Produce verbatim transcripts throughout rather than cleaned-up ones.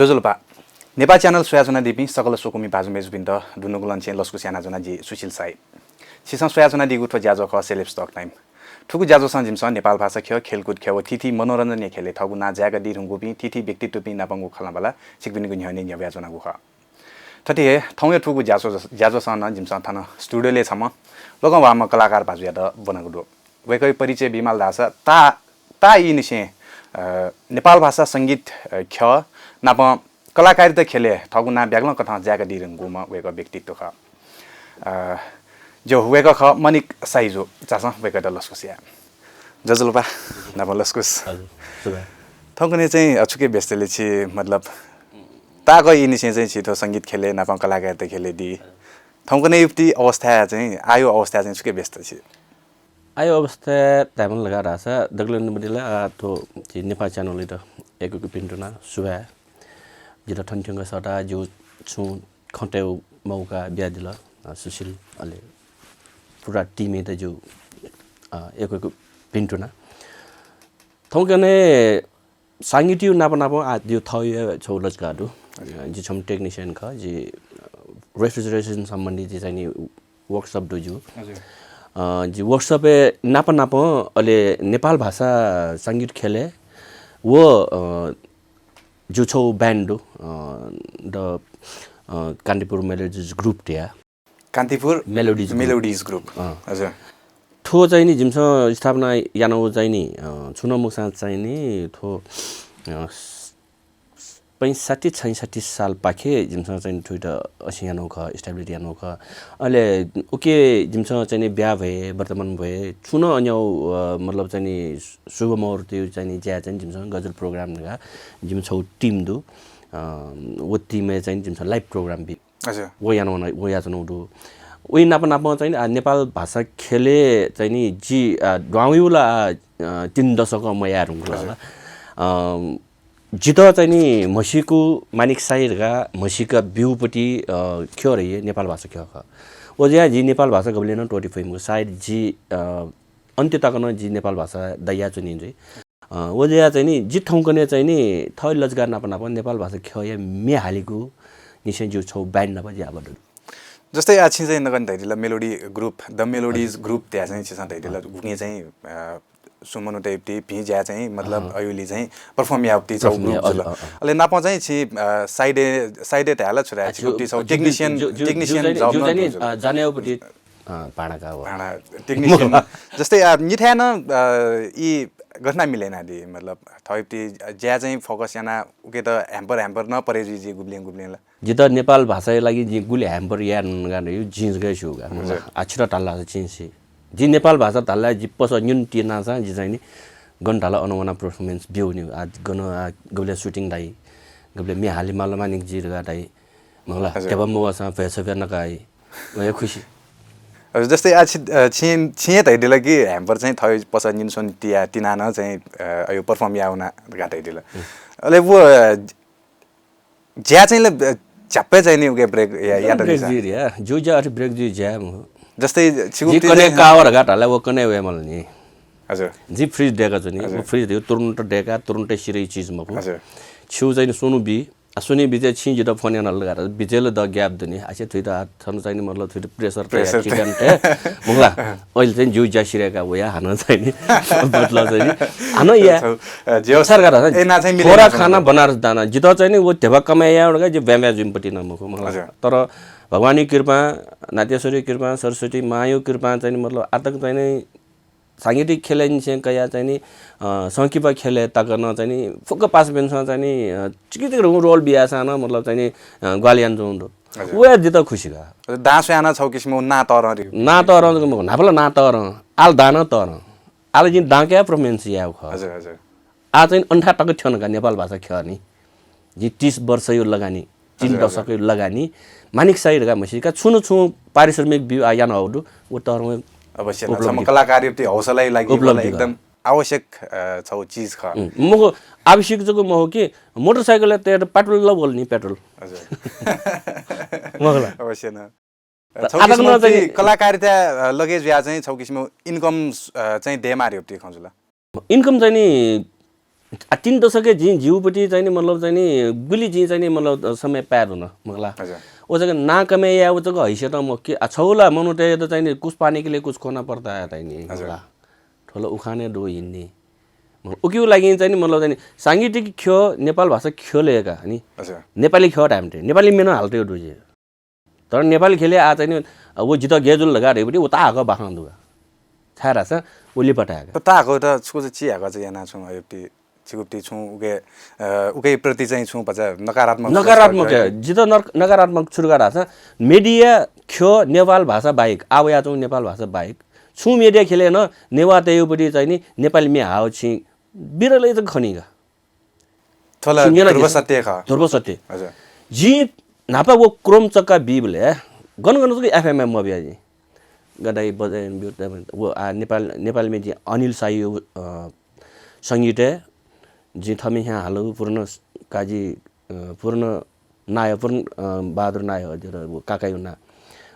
ज्वजलपा। नेपाः च्यानल स्वयाच्वनादीपिं सकल स्वकुमि भाजु मय्जुपिन्त दुनुगलंनिसें लसकुस यानाच्वना, जि सुशील साई। छिसं स्वयाच्वनादीगु थ्व ज्याझ्वः खः Celebs Talk Time। थुगु ज्याझ्वःसं जिमिसं नेपाल भाषा ख्यः, खेलकुद ख्यः व थीथी मनोरञ्जनया ख्यलय् थःगु नां जाय्कादी धुंकूपिं थीथी व्यक्तित्वपिं नापंगु खँल्हाबल्हा छिकपिनिगु न्ह्यःने न्ह्यब्वयाच्वनागु खः। थथे हे थौंया थुगु ज्याझ्वः, ज्याझ्वःसं नं जिमिसं थन studio-लय् छम्ह लकं वाःम्ह कलाकार भाजुयात ब्वनागु दु। वय्कःया परिचय बीमाल धाःसा ता, ता ईनिसें, अ, नेपाल भाषा संगीत, अ, ख्यः नापं कलाकारिता ख्यलय् थःगु नां ब्यागलं कथं जाय्कादी धुंकूम्ह वय्कः व्यक्तित्व खः। अ, ज्यू, वय्कः खः मनिक साई जु, झासँ वय्कःयात लसकुस याये। ज्वजलपा, नापं लसकुस। हजुर, सुभाय्। थौंकन्हय् चाहिँ, अ, छुकी व्यस्त ले छि, मतलब, ताःक ईनिसें चाहिँ छि थ्व संगीत ख्यलय् नापं कलाकारिता ख्यलय् दी। थौंकन्हय् युक्ति अवस्था चाहिँ, आःया अवस्था चाहिँ छुकी व्यस्त छि? आःया अवस्था धायेमाल धकाः धाःसा दकलय् निम्हय् ला, आ, थ्व झी नेपाः च्यानलयात यक्व यक्व भिन्तुना सुभाय्। जितः थन थ्यंक सःताः जिगु छुं खँ तयेगु मौका बियादिल, अ, सुशील, अले पूरा team-यात जिगु, अ, यक्व यक्व भिन्तुना। थौंकन्हय् संगीतया नाप नापं आ, जिगु थःगु छगू लजगाः दु। हजुर। अ, जि छम्ह technician खः, जि, अ, refrigeration सम्बन्धी जि चाहिँ नि workshop दु जिगु। हजुर। अ, जि workshop-य् नाप नापं अले नेपाल भाषा संगीत ख्यलय् व, अ, जिगु छगू band दु, अ, द, अ, कान्तिपुर Melodies Group धया। Kantipur Melodies Group। Melodies Group। अँ। हजुर। थ्व चाहिँ नि जिमिसं स्थापना यानागु चाहिँ नि, अ, छुं नं मखुसां चाहिँ नि थ्व, अ, स-, पैंसठ्ठी छैसठ्ठी सालपाखे जिमिसं चाहिँ नि थुइत असिं यानागु खः, establish यानागु खः। अले उकी जिमिसं चाहिँ नि ब्याहा भए, वर्तमान भए, छुं नं अन्याउ, अ, मतलब चाहिँ नि शुभ मुहूर्त चाहिँ नि ज्या चाहिँ नि जिमिसं गजल program धकाः जिमि छगू team दु। अ, व team-य् चाहिँ नि जिमिसं live program बी। अच्छा। व यानावना, व याच्वनागु दु। उइ नाप नापं चाहिँ नि, आ, नेपाल भाषा ख्यलय् चाहिँ नि जि, आ, दुहां वइगु ला, आ, आ, तीन दशक मयाये धुंकल ला। अच्छा। अ, जितः चाहिँ नि म्हसीकु मानिक साई धकाः म्हसीका ब्यूपति, अ, ख्यः धइ नेपाल भाषा ख्यः खः। व जुयाः जि नेपाल भाषा गबलें नं त्वःते फइ मखु। सायद जि, अ, अन्त्य तक नं जि नेपाल भाषा दयाच्वनी जुइ। अ, व जुयाः चाहिँ नि, जि थौंकन्हय् चाहिँ नि, थः लजगाः नाप नाप नेपाल भाषा ख्यःया म्ये हालीगु निसें जिगु छगू band नाप जि आबद्ध दु। जस्तै आः छिं चाहिँ नकतिनि धयादिल, Melody Group, The Melodies हजुर। Group धया चाहिँ छिसं धयादिल, हजुर। गुकिं चाहिँ, अ, सुं मनूतय् भिं ज्या चाहिँ, मतलब, हजुर। अयुलि चाहिँ perform याःगु छगू perform group या, जुल। हजुर, अ, अ। अले नाप चाहिँ छि, अ, side-य्, side-य् धया ला छु धया, आ, छिगु छगू technician, technician job नं जुल। अ, जानेगु पति अ, भाँडा का हो। भाँडा, technician। जस्तै, आ, निथाय् नं, अ, ई गथे याना मिले यानादी, मतलब, थःगु पति ज्या चाहिँ focus याना उकेत hamper, hamper नं परे जुइ जि गुबलें गुबलें ला। जितः नेपाल भाषाया लागि जिं गुलि hamper याये धुन धकाः जिं जक स्यू का। हजुर। आ, छितः धाल धाःसा छिं सी। जि नेपाल भाषा धाल धाःसा जि पसः न्यून तिनाः जि चाहिँ नि गन धाल अन वना performance ब्यू नि। आ, गन, आ, गबलें shooting धाइ, गबलें म्ये हाले माल मानिक जि धकाः धाइ। मखु ला, हजुर। ध्यबा मवःसां भ्वय् छप्यः नका हइ। व हे खुसी। हजुर, जस्तै आ, छि, अ, छिं, छिं हे धयादिल कि hamper चाहिँ थः पसः न्यून स्वन्हु तिया, तिनाः नं चाहिँ, अ, अय् perform याये वना धकाः धयादिल। हुँ। अले व, अ, ज्या चाहिँ ल, अ, झ्याप्पै चाहिँ नि उके break या, एकदम यात break दिसा। जुइ रे, ज्यू ज्या अथे break जुइ ज्या मखु। जस्तै छिगु जि पति कन्हय् चाहिँ काः व धकाः धाल ला, व कन्हय् वये माल नि। हजुर। जि fridge दय्का च्वनी, हजुर। व fridge धइगु तुरुन्त दय्का, तुरुन्त सिधइगु चिज मखु। हजुर। छिगु चाहिँ नि स्वन्हु बी, आ, स्वन्हु बिचय् छिं जितः phone यानादिल धकाः, बिचय् ला द gap दनि। आ, छे थुइत आ, थन चाहिँ नि मतलब थुइत pressure तया pressure ठिकान तया। मखु ला, अले चाहिँ ज्यू ज्या सिधय्का वया हानं चाहिँ नि, मतलब चाहिँ नि, हानं या। छौ, अ, ज्यू। सरकार हानं ए, ना चाहिँ मिले थोड़ा ना चाहिँ खाना मिले। बनारस दाना। जितः चाहिँ नि व ध्यबा कमाइ याये धकाः जि ब्यां ब्यां जुइम्ह पति नं मखु, मखु ला। हजुर। तर भगवानया कृपा, नाट्येश्वरीया कृपा, सरस्वती मांया कृपा चाहिँ नि मतलब आतक चाहिँ नि सांगीतिक ख्यलय् निसें कयाः चाहिँ नि, अ, संकिपा ख्यलय् तक नं चाहिँ नि फुक्क पासापिन्सं चाहिँ नि, अ, चिकिचिक धुंकूगु role बियासां नं मतलब चाहिँ नि, अ, ग्वाहालि यानाच्वंगु दु। हजुर। व हे जितः खुसी का। हजुर, दां स्वयाः नं छगू किसिमं नां तःधं रे। नां तःधं जक मखु, न्हापा ला नां तःधं, आः ला दां नं तःधं। आः ला जिं दां कयाः performance यायेगु खः। हजुर, हजुर। आः चाहिँ अन थाय् तक थ्यन का नेपाल भाषा ख्यः नि। जिं तीस वर्षया लगानी, तीन हजुर, हजुर। दशकया लगानी, मानिक साई धकाः म्हसीका छुं न छुं पारिश्रमिक ब्यू आ याना हःगु दु, व तःधं अवश्य न, उपलब्धि। छम्ह कलाकारया प्रति हौसलाया लागि उपलब्धि वल एकदम आवश्यक, अ, छगू चिज खः। उम्, मखु, आवश्यक जक मखु कि, motorcycle-य् तयेत petrol ला वल नि, petrol। हजुर। मखु ला। अवश्य न। त छगू आतक किसिमं नं चाहिँ नि कलाकारिता, अ, लगे जुयाः चाहिँ छगू किसिमं income, अ, चाहिँ दयेमाः धइगु खँ जुल। Income चाहिँ नि आ, तीन दशकय् जिं जिउपट्टि चाहिँ नि मतलब चाहिँ नि गुलि जिं चाहिँ नि मतलब समय पाये धुन मखला। हजुर। व जक नां कमय् याये व जक हैसियत मखु कि, आ, छगू ला मनूतय्‌त चाहिँ नि कुछ पाने के लिए कुछ खोना पर्दा चाहिँ नि हजुर। मखला। थ्व ला उखाने दु हिन्दी। उकिउ लागि चाहिँ नि मतलब चाहिँ नि सांगीतिक ख्यः, नेपाल भाषा ख्यलय् का नि। हजुर। नेपाली ख्यः धायेमाः, नेपाली म्ये नं हालत यो दुजे। तर नेपाली ख्यलय् आ चाहिँ नि, अ, व जितः गय् जुल धकाः धइबुटी व ताहाकः बाखं दुगा। छाय् धाःसा व लिपा ताहाकः। ताहाकः त छुकु चाहिँ चिहाकः चाहिँ याना छुं अयुक्ति, छिगुप्ति छुं उके, अ, उके प्रति चाहिँ छुं पचा नकारात्मक नकारात्मक सोच हे। जितः नर-, नकारात्मक छु धकाः धाःसा media ख्यः नेपाल भाषा बाहेक, आ वयाच्वंगु नेपाल भाषा बाहेक, छुं media ख्यलय् नं नेवाःतय्‌गुपट्टि चाहिँ नि नेपाली म्ये हाःगु छिं बिरलै जक खनीगा। थ्व ला छिं न्यना ध्रुव कि? सत्य खः। ध्रुव सत्य। हजुर। जिं न्हापा व क्रम चक्का बीबलय् गन गन जक FM-य् मबिया जिं। गदाइ बजाइ ब्यू, व आ नेपाल, नेपाल म्ये जिं अनिल शाही, अ, संगीतय् जिं थःम्ये ह्यां हालगु पूर्ण काजी, अ, पूर्ण नायः, पूर्ण, अ, बहादुर नायः हजुर, व काकाया नां।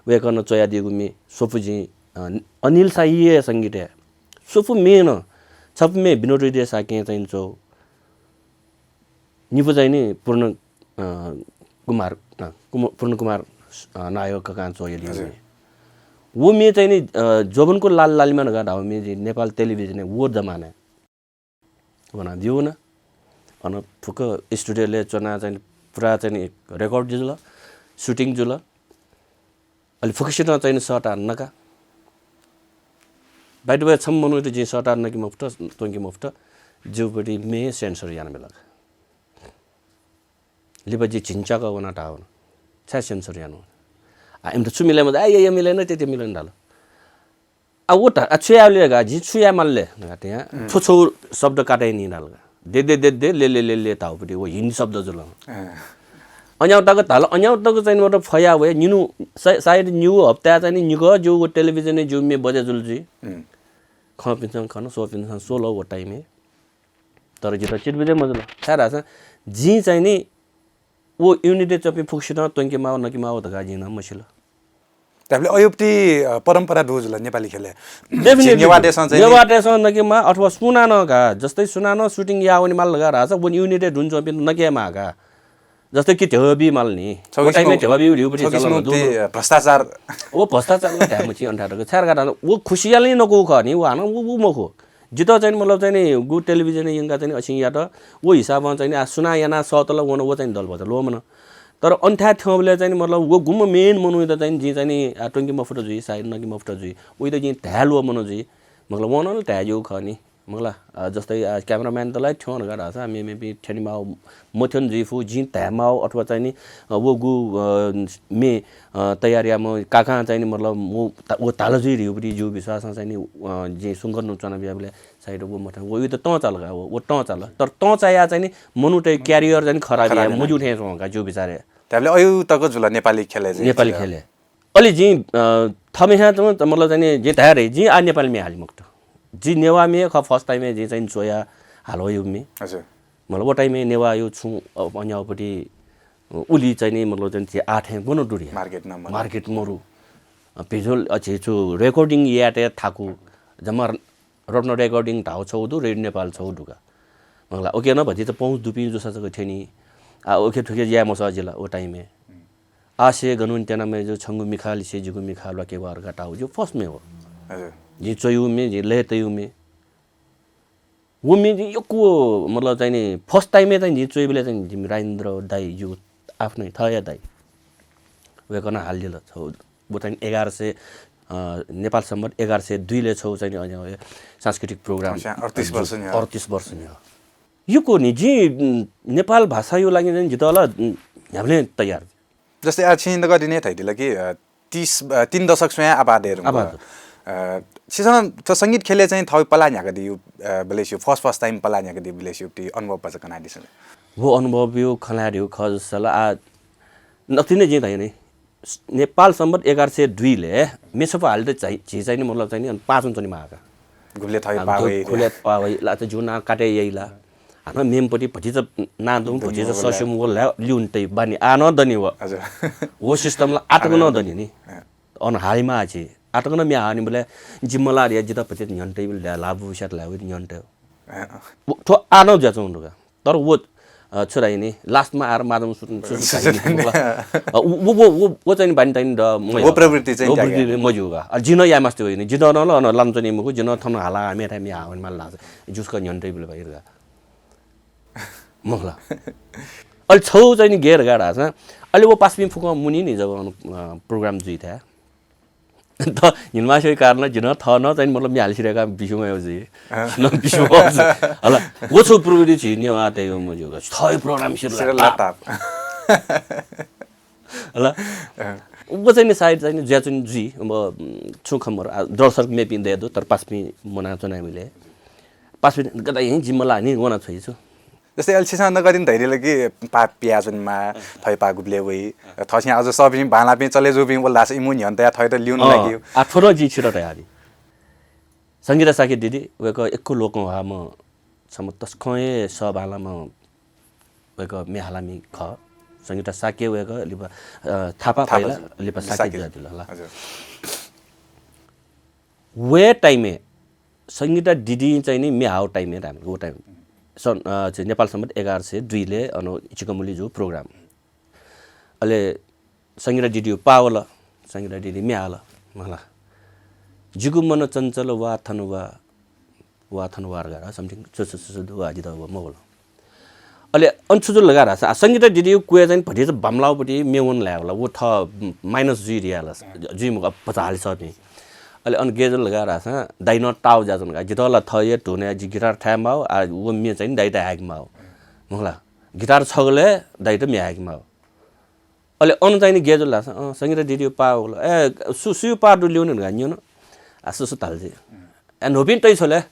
वय्‌कलं च्वयादीगु म्ये स्वपु जिं, अ, अनिल शाहीया संगीतय् स्वपु म्ये नं, छपु म्ये विनोद हृदय शाक्यं चाहिँ च्वः। निपु चाहिँ नि पूर्ण, अ, कुमार, अ, कुम-, पूर्ण कुमार, अ, नायः ककां च्वयादीगु हजुर। म्ये। व म्ये चाहिँ नि, अ, जोबनको लाल लालिमा धकाः धाःगु म्ये जिं नेपाल टेलिभिजनय् व जमानाय् वनादिउ न। अन फुक्क studio-लय् च्वना चाहिँ पुरा चाहिँ record जुल, shooting जुल। अलि फुक्कसितं चाहिँ सःता नका। By the way, छम्ह मनूत जिं सःता नके मफुत, त्वंके मफुत, जिउपट्टि म्ये censor याना बिल। लिपा जि झिंच्याक वना धावन। छाय् censor यानु? आ, इमित छु मिले मत, आ, ये, ये मिले न, ते, ते मिले न धाल। आ, व त, आ, छु यायेले का, जिं छु याये माल ले? धकाः तियां, उम्। छ्व छ्व शब्द काटे नि धाल का। दे, दे, दे, दे, ले, ले, ले, ले, धाउपट्टि, व हिन्दी शब्द जुल। अँ। अन्याउ तक धाल, अन्याउ तक चाहिँ मतलब फया वया, निन्हु, सा-, सायद निगू हप्ता चाहिँ नि निगः जिगु टेलिभिजनय् जिगु म्ये बजे जुल जुइ। उम्। खँ पिन्सं खन, स्व पिन्सं स्वल व time-य्। तर जितः चित बुझे मजुल। छाय् धाःसा जिं चाहिँ नि व unit-य् च्वंपिं फुक्कसितं त्वंके माव, नके माव धकाः जिं नं मसिल। धायेबलय् अयुपट्टि, अ, परम्परा दु जुल नेपाली ख्यलय्। Definitely। नेवाःतय्‌सं चाहिँ नि नेवाःतय्‌सं नके माः अथवा सुनानं का, जस्तै सुनानं shooting याः वने माल धकाः धाःसा व unit-य् दुने च्वंपिं नके माः का। जस्तै कि ध्यबा बी माल नि। छगू व time-य् किसिमं, ध्यबा बी ह्रिउपट्टि छगू चलन किसिमं दु। ति, अ, भ्रष्टाचार। व भ्रष्टाचार ला धाये मछि अन्था धकाः। छाय् धकाः धाःसा व खुसियालिं नकू खः नि, व हानं व, व मखु। जितः चाहिँ नि मतलब चाहिँ नि गु टेलिभिजनय् यंका चाहिँ नि असिं यात, व हिसाबं चाहिँ नि आ सुनां याना सःतल वन, व चाहिँ नि दल भचा ल्वःमन। तर अन्थाय् थ्यंबलय् चाहिँ नि मतलब व गुम्ह main मनूयात चाहिँ नि जिं चाहिँ नि आ त्वंके मफुत जुइ, सायद नके मफुत जुइ, उइत जिं धाये ल्वःमन जुइ। मतलब वं नं धाये ज्यू खः नि। मखला, अ, जस्तै, अ, cameraman त ला थ्यं धकाः धाःसा मेमेपिं थ्यने माव मथ्यन जुइ फु, जिं धाये माव अथवा चाहिँ नि, अ, व गु, अ, म्ये, अ, तयार याःम्ह काकां चाहिँ नि मतलब व ता-, व ताल जुइ ह्रिउपट्टि जिगु विश्वासं चाहिँ नि, अ, जिं सुंकन च्वना बियाबलय् सायद व मथ्यन, व त तं चाल का, व, व तं चाल। तर तं चाया चाहिँ नि मनूतय् career चाहिँ नि खराब खराब याये याना। मज्यू थें च्वं का जिगु विचारय्। धायेबलय् अयु तक जुल नेपाली ख्यलय् चाहिँ नेपाली जुल। ख्यलय्। अले जिं, अ, थःम्हं च्वं, मतलब चाहिँ नि, जिं धया रे, जिं आ नेपाली म्ये हाले मखुत। जि नेवाः म्ये खः, first time-य् जिं चाहिँ च्वया हाल वयु म्ये। हजुर। मतलब व time-य् नेवाःयु छुं, अ, अन्याउपट्टि, अ, उलि चाहिँ नि, मतलब चाहिँ नि, झी आः थें गन दु रे। Market नं मरु। Market मरु। अ, visual, अ, झी छु recording यायेत थाकु, जम्मा रत्न recording धाउ छौ दु, रेडियो नेपाल छौ दु का। मखला, उके नं भतिचा पहुँच दुपिं जूसा जक थ्यनी। आ, उखे थुखे याये मसः जिल व time-य्। आसे गनुन त्यानामय् जु छंगु मिखा लिसे जिगु मिखा ल्वाके वार का ताउ जु first म्ये हो। हजुर। जिं च्वयु म्ये, जिं लय् तयु म्ये। व म्ये जिं यक्व, मतलब चाहिँ नि, first time-य् चाहिँ जिं च्वइबलय् चाहिँ जिमि राजेन्द्र दाइ जु आफ्नै थःया दाइ। वय्‌कलं हालिदिल छौ, व चाहिँ एघार सय, अ, नेपाल सम्बत एघार सय दुई ले छौ चाहिँ नि, अ, सांस्कृतिक program। अच्छा, अडतिस वर्ष नि हो। अडतिस वर्ष नि हो। यक्व नि, जिं, उम्, नेपाल भाषायु लागि चाहिँ जितः ला, उम्, न्ह्याबलें तयार। जस्तै आ छिं दकदिने धयादिल कि, अ, तीस, अ, तीन दशक स्वयां आपाः दयेधुंकल। आपाः दु। अ, छिसं थ्व संगीत ख्यलय् चाहिँ थःगु पलाः न्ह्याकादीगु, अ, बलय् स्यू, first, first time पलाः न्ह्याकादीगु बलय् स्यू, ति अनुभव भचा कनादिसँ। व अनुभवयु खँ ल्हायेधुंकु खः जूसा ला आ नकतिनि जिं धया नि, नेपाल सम्बत एघार सय दुई ले म्ये छपु हालेत चाहिँ, झी चाहिँ नि मतलब चाहिँ नि पाँच वन च्वने माः का। गुबले थः आ, पाः गु-, वइ। गुबले पाः वइ, ला त जु नां काटे याइ ला। हानं मेम्ह पति भतिचा नां दुम्ह, भतिचा सस्यम्ह व ला ल्यू नि तइ बानी, आ नं दनि व। हजुर। व system ला आतक नं दनि नि। अँ। अन हाइमा आछि। आतक नं म्ये हानिबलय् जिम्मा ला रिया जितः भतिचा न्ह्यन तइबलय् ला, लाबु स्यात ला वइ न्ह्यन तइ। अँ। व, थ्व आः नं जुयाच्वंगु दु का। तर व, अ, छु धाइ नि, last मा आएर मादम सुटुन, सुटुन खाइ नि, मखु ला। अ, व, व, व, व, व चाहिँ नि बानी ताइ नि द, मया। व प्रवृत्ति चाहिँ व त्यागे। प्रवृत्ति मज्यू का। अ, जिं नं याये मास्ति वइ नि, जिं नं ल, अन लाम चाहिँ नि मखु, जिं नं थन हाला, म्ये थाय् म्ये हाः वने माल ला। जुस का न्ह्यःने तइ बिल भाइ का। मखु ला। अले छौ चाहिँ नि गय् धकाः धाःसा, अले व पासापिं फुक्कं मुनी नि जब अन, अ, program जुइ थाय्। त हिलमासेगु कारण जिं नं थः नं चाहिँ मतलब म्ये हाले सिधयेका बिस्युं वये जुइ। अँ। न बिस्युं वये जुइ। हला, व छौ प्रवृत्ति झी नेवाःतय्‌गु मज्यू का। थःगु program सिर सिर ला लाताप। हला। अँ। व चाहिँ नि सायद चाहिँ नि जुयाच्वनी जुइ। अब, उम्, छुं खँ मरु। आ, दर्शक मेपिं दये दु, तर पासापिं मुनाच्वनाबलय्। पासापिं गथे हिं जिम्मा ला नि वना छ्वइ छु। जस्तै अले छिसं नकतिनि धैर्य ल कि पा पियाच्वनेमाः, अँ। थःगु पा गुबलय् वइ। अँ। थःसिं अझ सःपिं बांलाःपिं चले जूपिं वल धाःसा इमिगु न्ह्यःने तयाः थःत ल्यूने अँ, लागि। आ, थ्व नं जिं छितः धयादी। संगीता शाक्य दिदी, वय्‌कः यक्व लोकंह्वाःम्ह छम्ह तसकं हे सः बांलाःम्ह वय्‌कः म्ये हालामि खः। संगीता शाक्य वय्‌कः लिपा, अ, थापा थापा पहिला, जु। लिपा शाक्य शाक्य। जुयादिल हला। हजुर। वये time-य् संगीता दिदीं चाहिँ नि म्ये हाःगु time-य् धायेमाल, व time। सन्, अ, चाहिँ नेपाल सम्बत एघार सय दुई ले अन चिकमली जूगु program। अले संगीता दिदीगु पा वल, संगीता दिदीं म्ये हाल, मखु ला। जिगु मन चञ्चल वा थन वा, वा थन वा धकाः something छु छु छु छु दु वा जितः व मवल। अले अन छु जुल धकाः धाःसा, आ, संगीता दिदीगु क्वय् चाहिँ भतिचा बांमलाःगुपट्टि म्ये वने लायेगु ला, व थः minus जुइ धयाः ला, जुइ मखु, अब भचा हाले सःपिं। अले अन गय् जुल धकाः धाःसा, दाइ नं ताःगु जुयाच्वन का। जितः ला थः हे धुनय् जि guitar थाये माःगु, आ, व म्ये चाहिँ दाइत हायेके माःगु। मखु ला, guitar छगलय् दाइत म्ये हायेके माःगु। अले अन चाहिँ नि गय् जुल धाःसा, अँ, संगीता दिदीगु पा वल। ए, सु, सुया पा दु ल्यूने धकाः न्यन। आ, सु सु धाल जि। ए, न्हूपिं तइ छ्वल।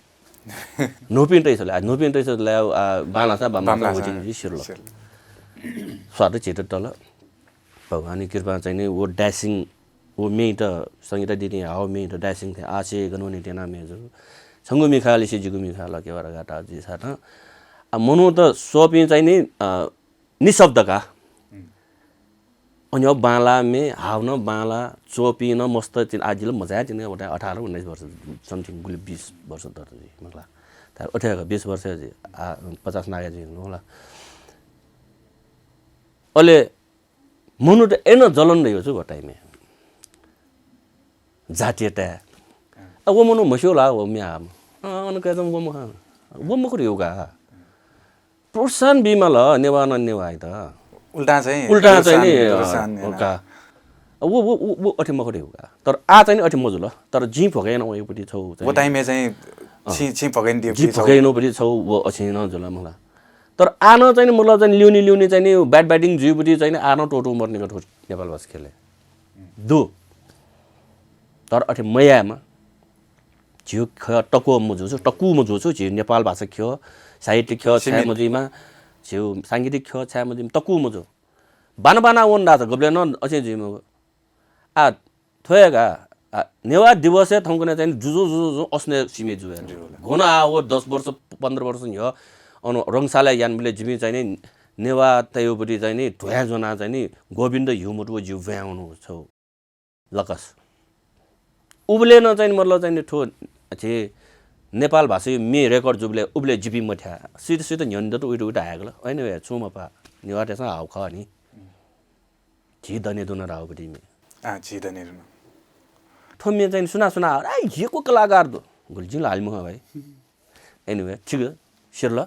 न्हूपिं तइ छ्वल। आ, न्हूपिं तइ छ्वल, आ, बांलाःसा बांमलाःसा बांमलाःसा waiting जुइ सिरल। सिरल। स्वाद झीत तल। भगवानया कृपां चाहिँ नि व dashing, व म्येत, संगीता दिदीं हाःगु म्येत dashing थें आसे गनवने त्यना म्ये जू। छंगु मिखा लिसे जिगु मिखा लके वा धकाः धाःगु जुइसाथं। आ, मनूत स्वःपिं चाहिँ नि, अ, निशब्द का। हुँ। अन्यौ बांलाः म्ये, हाःगु नं बांलाः, च्वःपिं नं मस्त, तिन आः जि ला मचाया तिनि, वटा अठार उन्नाइस वर्ष, something गुलि बिस वर्ष दत जुइ, मखु ला। तर अथे हे बिस वर्ष जुइ, आ, पचास नाघे जुइ, मखु ला। अले मनूत अय्‌नं जलन दइ छु व time-य्। जातीयता। आ, व मनू म्हस्यू ला, व म्ये हाःम्ह। अँ, अन कय्‌जं व मखु, व मखु धइगु का। प्रोत्साहन बीमाल नेवाः नं नेवाःयात। उल्टा चाहिँ उल्टा चाहिँ नि, प्रोत्साहन, अ, प्रोत्साहन याना। का। व, व, व, व अथे मखु धइगु का। तर आः चाहिँ नि अथे मजुल। तर जिं भ्वके याना वइगुपट्टि छौ चाहिँ व time-य् चाहिँ अँ। छिं, छिं भ्वके याना जिं दिएगुपट्टि छौ। भ्वके यानागुपट्टि छौ, व अथे नं जुल, मखु ला। तर आः नं चाहिँ नि मतलब चाहिँ नि ल्यूने ल्यूने चाहिँ नि bad batting जुइगुपट्टि चाहिँ नि आः नं त्वःतूगु मदुनि का थ्व नेपाल भाषा ख्यलय्। दु। तर अथे मयायेमा। झीगु ख्यः तक्वः मजू छु, तकूम्ह जू छु, झीगु नेपाल भाषा ख्यः, साहित्य ख्यः छाय् मजुइमा, झीगु सांगीतिक ख्यः छाय् मजुइमा, तकूम्ह जू। बाना बाना वन धाःसा गबलें नं अथे जुइ मखु। आ, थ्व हे का, आ, नेवाः दिवसय् थौंकन्हय् चाहिँ जुजु, जुजु, जुजु असनय् सीमित जू हे। गन आः व दस वर्ष, पन्ध्र वर्ष न्ह्यः अन रंगशालाय् यानाबलय् जिमि चाहिँ नि नेवाः तयेगुपट्टि चाहिँ नि ध्वाँय् ज्वनाः चाहिँ नि गोविन्द ह्युमत व ज्यू ब्वाँय् वनागु छौ। लकस। उबलय् नं चाहिँ नि मतलब चाहिँ नि थ्व झी नेपाल भाषाया म्ये record जूबलय् उबलय् जिपिं मथ्याः। सुइत सुइत न्ह्यःने दत उइत उइत हायेगु ला। Anyway, छुं मपाः। नेवाःतय्‌सं हाःगु खः नि। झी दने दुन धाःगुपट्टि म्ये। आ, झी दने दुन। थ्व म्ये चाहिँ नि सुनां सुनां हाः, आइ, यक्व कलाकार दु। गुलि जिं ला हाले मखु भाइ। Anyway, ठीक, सिरल।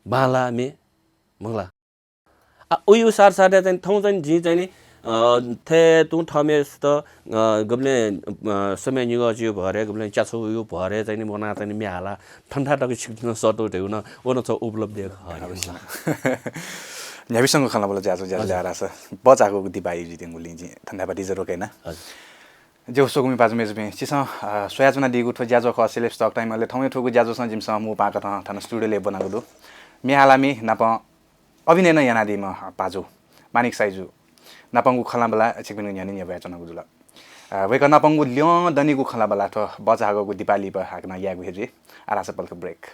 बांलाः म्ये, मखु ला। आ, उयु साथ साथै चाहिँ थौं चाहिँ जिं चाहिँ नि, अ, थथे तुं थःम्हेसित, अ, गबलें, अ, समय निगः जुइगु भरय्, गबलें च्याछौ वइगु भरय् चाहिँ नि वनाः चाहिँ नि म्ये हाला थन्था तक छिकपिन्सं सःतू धइगु नं, व नं छगू उपलब्धि खः। न्ह्याबिसंगु खँ ल्हानाबलय् ज्याझ्वः, ज्याझ्वः हजुर। ल्याः धाःसा बचाःगु दिपाया जुइत्यंगु लिं जिं धन्यवाद इजर रोकय् याना। हजुर। ज्यू, स्वकुमि पाजु मय्‌जुपिं, छिसं, अ, स्वयाच्वनादीगु थ्व ज्याझ्वः खः Celeb Talk Time। अले थौंया थुगु ज्याझ्वःसं जिमिसं मू पाकथं थन studio-लय् ब्वनागु दु। म्ये हालामि नाप अभिनय नं यानादीम्ह पाजु मानिक साइजु नापंगु खँल्हाबल्हा छिकपिनिगु न्ह्यःने न्ह्यब्वयाच्वनागु जुल। अ, वय्‌कः नापंगु ल्यं दनिगु खँल्हाबल्हा थ्व बचाःगु दिपाया लिपा हाकनं यायेगु हे जुइ। आः धाःसा पलख break।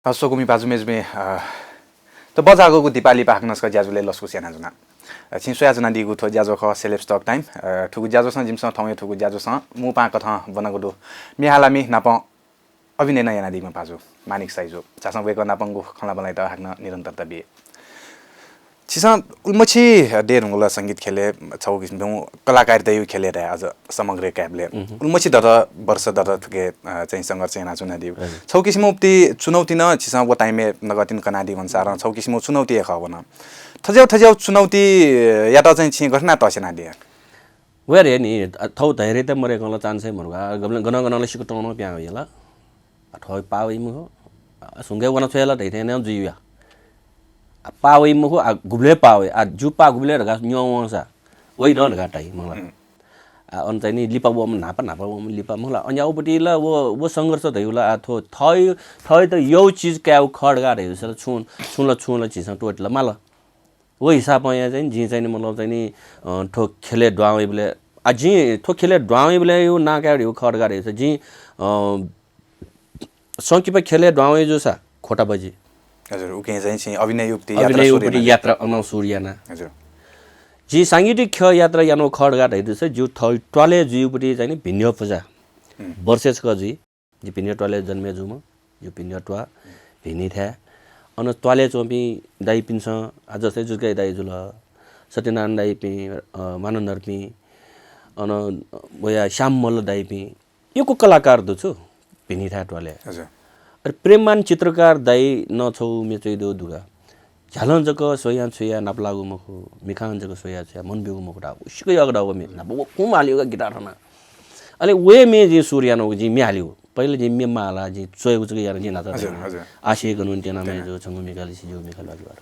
अ, स्वकुमि भाजु मय्जुपिं, अ, त बजाःगु दिपालिपा हाकनं छकः ज्याझ्वलय् लसकुस यानाच्वना। अ, छिं स्वयाच्वनादीगु थ्व ज्याझ्वः खः Celebs Talk Time। अ, थुगु ज्याझ्वलय् जिमिसं थौंया थुगु ज्याझ्वलय् मू पाहां कथं ब्वनागु दु। म्ये हालामि नापं अभिनय नं यानादीम्ह भाजु मानिक साइजु। झासँ वय्कः नापंगु खँल्हाबल्हायात हाकनं निरन्तरता बी। छिसं उलिमछि दये धुंकल संगीत ख्यलय्, छगू किसिमं कलाकारिताया ख्यलय् धाये अझ समग्र कायेबलय्। उलिमछि दत वर्ष दत थुके, अ, चाहिँ संघर्ष यानाच्वनादीगु। हजुर। छगू किसिमं उति चुनौती नं छिसं व time-य् नकतिनि कनादीगु अनुसारं छगू किसिमं चुनौती हे खः वन। थज्याःगु, थज्याःगु चुनौतीयात चाहिँ छिं गथे यानाः तःस्यानादिया? व हे नि, अ, थौं धैर्यता मदय्कं ला chance हे मदुगु। आ, गबलें गनं गनं ला सिक्क तं नं पिहां वइ ला। आ, थ्व पाः वइ मखु। आ, सुंके वना छ्वये ला धइथें नं जुइ या। आ, पाः वइ मखु, आ, गुबलय् पाः वइ। आ, जिगु पाः गुबलय् धकाः न्यं वंसा, वइ नं धकाः धाइ मला। आ, अन चाहिँ नि लिपा वःम्ह, न्हापा न्हापा वःम्ह लिपा मला। अन याःगुपट्टि ला व, व संघर्ष धइगु ला, आ, थ्व थः, थःत यःगु चिज कायेगु खः धकाः धइगु ला छुं, छुं ला, छुं ला झीसं त्वःते ला माल। व हिसाबं या चाहिँ जिं चाहिँ नि मतलब चाहिँ नि, अ, थ्व ख्यलय् दुहां वइबलय्, आ, जिं थ्व ख्यलय् दुहां वइबलय् यो नां कायेगु खः धकाः धइगु जिं, अ, संकिपा ख्यलय् दुहां वइ जूसा खोटा बजि। हजुर, उकिं चाहिँ छिं अभिनय युपति यात्रा अभिनय सुरु युपति याना। यात्रा अनं सुरु याना। हजुर। जिं सांगीतिक ख्यः यात्रा यानागु खः धकाः धइगु जूसा जिगु थः त्वालय् जुइगुपति चाहिँ नि भिनिया पुजा। हम्म। वर्षय् छकः जुइ। जि भिनिया त्वालय् जन्मे जूम्ह, जि भिनिया त्वाः, भिनिथाय्। अन त्वालय् च्वंपिं दाइपिन्सं, आ, जस्तै जुजु काजी दाइ जुल, सत्यनारायण दाइपिं, अ, मानन्धरपिं, अन वया श्याम मल्ल दाइपिं, यक्व कलाकार दु छु भिनिथाय् त्वालय्। हजुर। अले प्रेममान चित्रकार दाइ नं छगू म्ये च्वयादीगु दुगु। झ्यालं जक स्वयां छुया नापलाःगु मखु, मिखां जक स्वयां छुया मन ब्यूगु मखु धाःगु। सिक्क यःगु दु व म्ये। नाप व कुम हालीगु गिटार थना। अले व हे म्ये जिं सुरु यानागु, जिं म्ये हालीगु। पहिले जिं म्ये माला, जिं च्वयेगु जक याना जिं नाचा हजुर, हजुर। आसे गनुन तेना तेना। मय्जु, छंगु मिखालिसे जिगु मिखा ल्वाकि वात।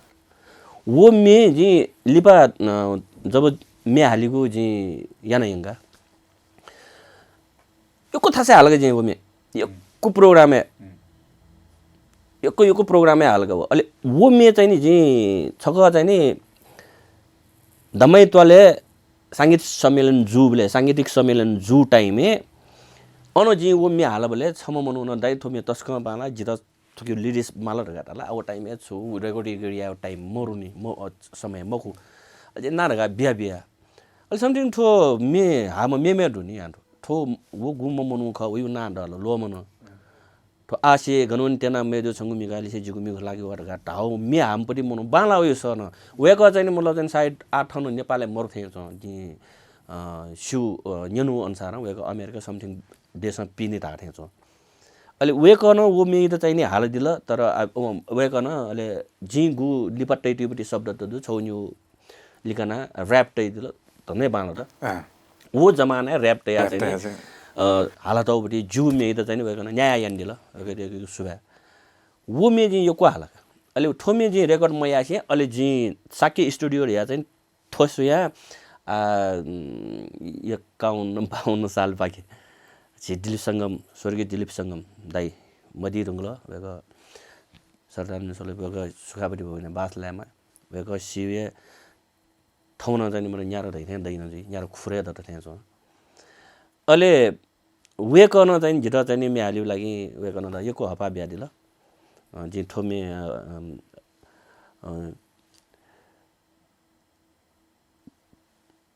व म्ये जिं लिपा, अ, जब म्ये हालीगु जिं याना यंका। यक्व थासय् हालागु जिं व म्ये। यक्व program-य्। यक्व, यक्व program-य् हालागु व। अले व म्ये चाहिँ नि जिं छकः चाहिँ नि दमाइ त्वालय् सांगीतिक सम्मेलन जूबलय्, सांगीतिक सम्मेलन जू time-य् अन जिं व म्ये हालाबलय् छम्ह मनुखं, "दाइ, थ्व म्ये तसकं बांलाः, जितः थुकिया lyrics माल" धकाः धाल। आ, व time-य् छु record, record यायेगु time मरु नि, म, अ, समय मखु। अझ ना धकाः बिया बिया। अले something थ्व म्ये हाःम्ह मेम्ह दु नि, आ, थ्व व गुम्ह मनू खः, वयागु नां दल, ल्वःमन। थ्व आसे गनवने त्यना मय्जु छंगु मिखालिसे जिगु मिखा ल्वाकि वात धकाः धाःगु म्ये हाःम्हपट्टि मनू बांलाः वयागु सः नं। वय्कः चाहिँ नि मतलब चाहिँ सायद आः थन नेपालय् मरु थें च्वं। जिं, अ, स्यू, अ, न्यनागु अनुसारं वय्कः अमेरिका something देशं पिने धाः थें च्वं। अले वय्कलं व म्येयात चाहिँ नि हालादिल, तर आ, अ, वय्कलं अले जिं गु लिपा तयातयागुपट्टि शब्द त दु, छगू निगू लिकानाः rap तयादिल, धन्दै बांलात। अँ। व जमानाय् rap तयाः rap चाहिँ तयाः नि, चाहिँ। अ, हालातःगुपट्टि जिगु म्येयात चाहिँ नि वय्कलं न्याय यानादिल। वय्कःयात सुभाय्। व म्ये जिं यक्व हालागु। अले थ्व म्ये जिं record मयासें अले जिं शाक्य studio धयाः चाहिँ थ्व स्वयां, आ, उम्, एकाउन्न बाउन्न सालपाखे झी दिलीप संगम, स्वर्गीय दिलीप संगम दाइ मदी धुंकल। वय्कः सरदार मिसले वय्कः सुखावती भवनय् बास लायेमा। वय्कः सिबय् थौं नं चाहिँ नि मतलब न्यादँ धइथें दइन जुइ, न्यादँ खुरय् दत थें च्वं। अले वय्कलं चाहिँ नि जितः चाहिँ नि म्ये हालेगु लागि वय्कलं त यक्व हःपाः बियादिल। अ, जिं थ्व म्ये, अ, अम, अ,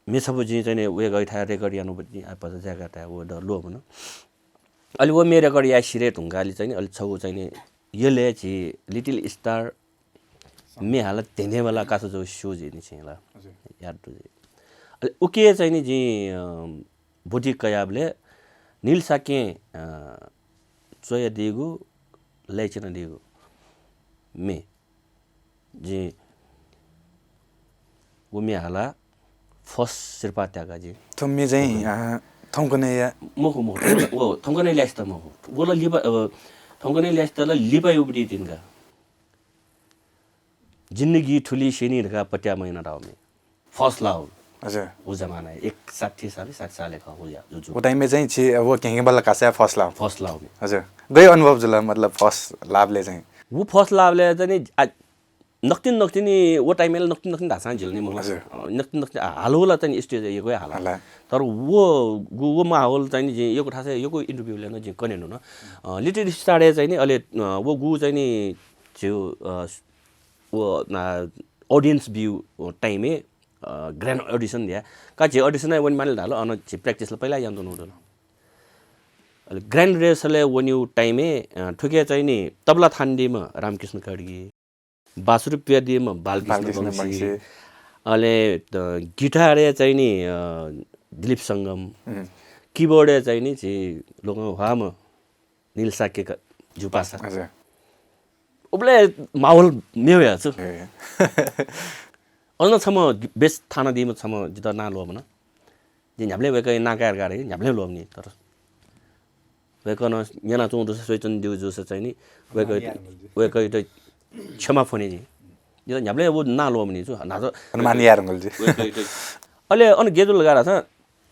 म्ये छपु जिं चाहिँ नि वय्कःयाथाय् record यानागु, आ, भचा जाय्‌काः ताये, व द ल्वःमन। अले व म्ये record याये सिधये धुंकाः अले चाहिँ नि, अले छगू चाहिँ नि यलय् झी Little Star म्ये हालाः धेंधेंबल्लाः कासा जूगु स्यू जुइ नि छिं ला। हजुर। याद दु जुइ। अले उकी चाहिँ नि जिं, अ, ब्वति कयाबलय् नील शाक्यं, अ, च्वयादीगु, लय् च्वनादीगु म्ये। जिं व म्ये हालाः first सिरपाः त्याका जिं। थ्व म्ये चाहिँ, अ, थौंकन्हय्‌या मखु, मखु, थौंकन्हय्, ओ, थौंकन्हय् ल्यासेत मखु। व ला लिपा, अ, थौंकन्हय् ल्यासेत ला लिपा युपट्टि तिंका। जिन्दगी थुलि स्यनी धकाः पत्याः मयाना धाःगु म्ये। First love। हजुर। उ जमानाय् एकसट्ठी साल, साठी सालय् खः उ या, जु, जु। उ time-य् चाहिँ छि, व घेंघेंबल्लाः कासाया first love। First love म्ये। हजुर। गय् अनुभव जुल, मतलब, first love-लय् चाहिँ? उ first love-लय् चाहिँ नि, आ, नकतिनि नकतिनि व time-य् ला नकतिनि नकतिनि धाःसां झीत नि मखु ला। हजुर। अ, नकतिनि नकतिनि हाल हाला चाहिँ stage-य् यक्व हे हाला। हाला। तर व गु व माहौल चाहिँ नि जिं यक्व थासय् यक्व interview-य् नं जिं कने धुन। अ, Little Star-य् चाहिँ नि अले, अ, व गु चाहिँ नि झीगु, अ, व, अ, audience view time-य्, अ, grand audition धया। का झी audition-य् वने माले धाल, अन झी practice ला पहिला यानाच्वनागु दु। अले grand rehearsal-य् वनीगु time-य्, अ, थुके चाहिँ नि तबला थानादीम्ह रामकृष्ण कार्की, बाँसुरी प्यादीम्ह बालकृष्ण बालकृष्ण वंशी, वंशी। अले, अ, guitar-य् चाहिँ नि, अ, दिलीप संगम, उम्। Keyboard-य् चाहिँ नि झी लोकंह्वाःम्ह नील शाक्य का-, ज्यू पासा। हजुर। उबलय् माहौल मेव हे छु। हे। अन छम्ह bass थानादीम्ह छम्ह जितः नां ल्वःमन। जिं न्ह्याबलें वय्कःया नां काये धकाः न्ह्याबलें ल्वःमनी, तर वय्कलं न्यनाच्वंगु दुसा, स्वयाच्वनादीगु जूसा चाहिँ नि वय्कः, वय्कःयात क्षमा फ्वने जिं। जितः न्ह्याबलें व नां ल्वःमनी छु, न्हाचः अनुमान याये धुंकल जि। वय्कःयात। अले अन गय् जुल धकाः धाःसा,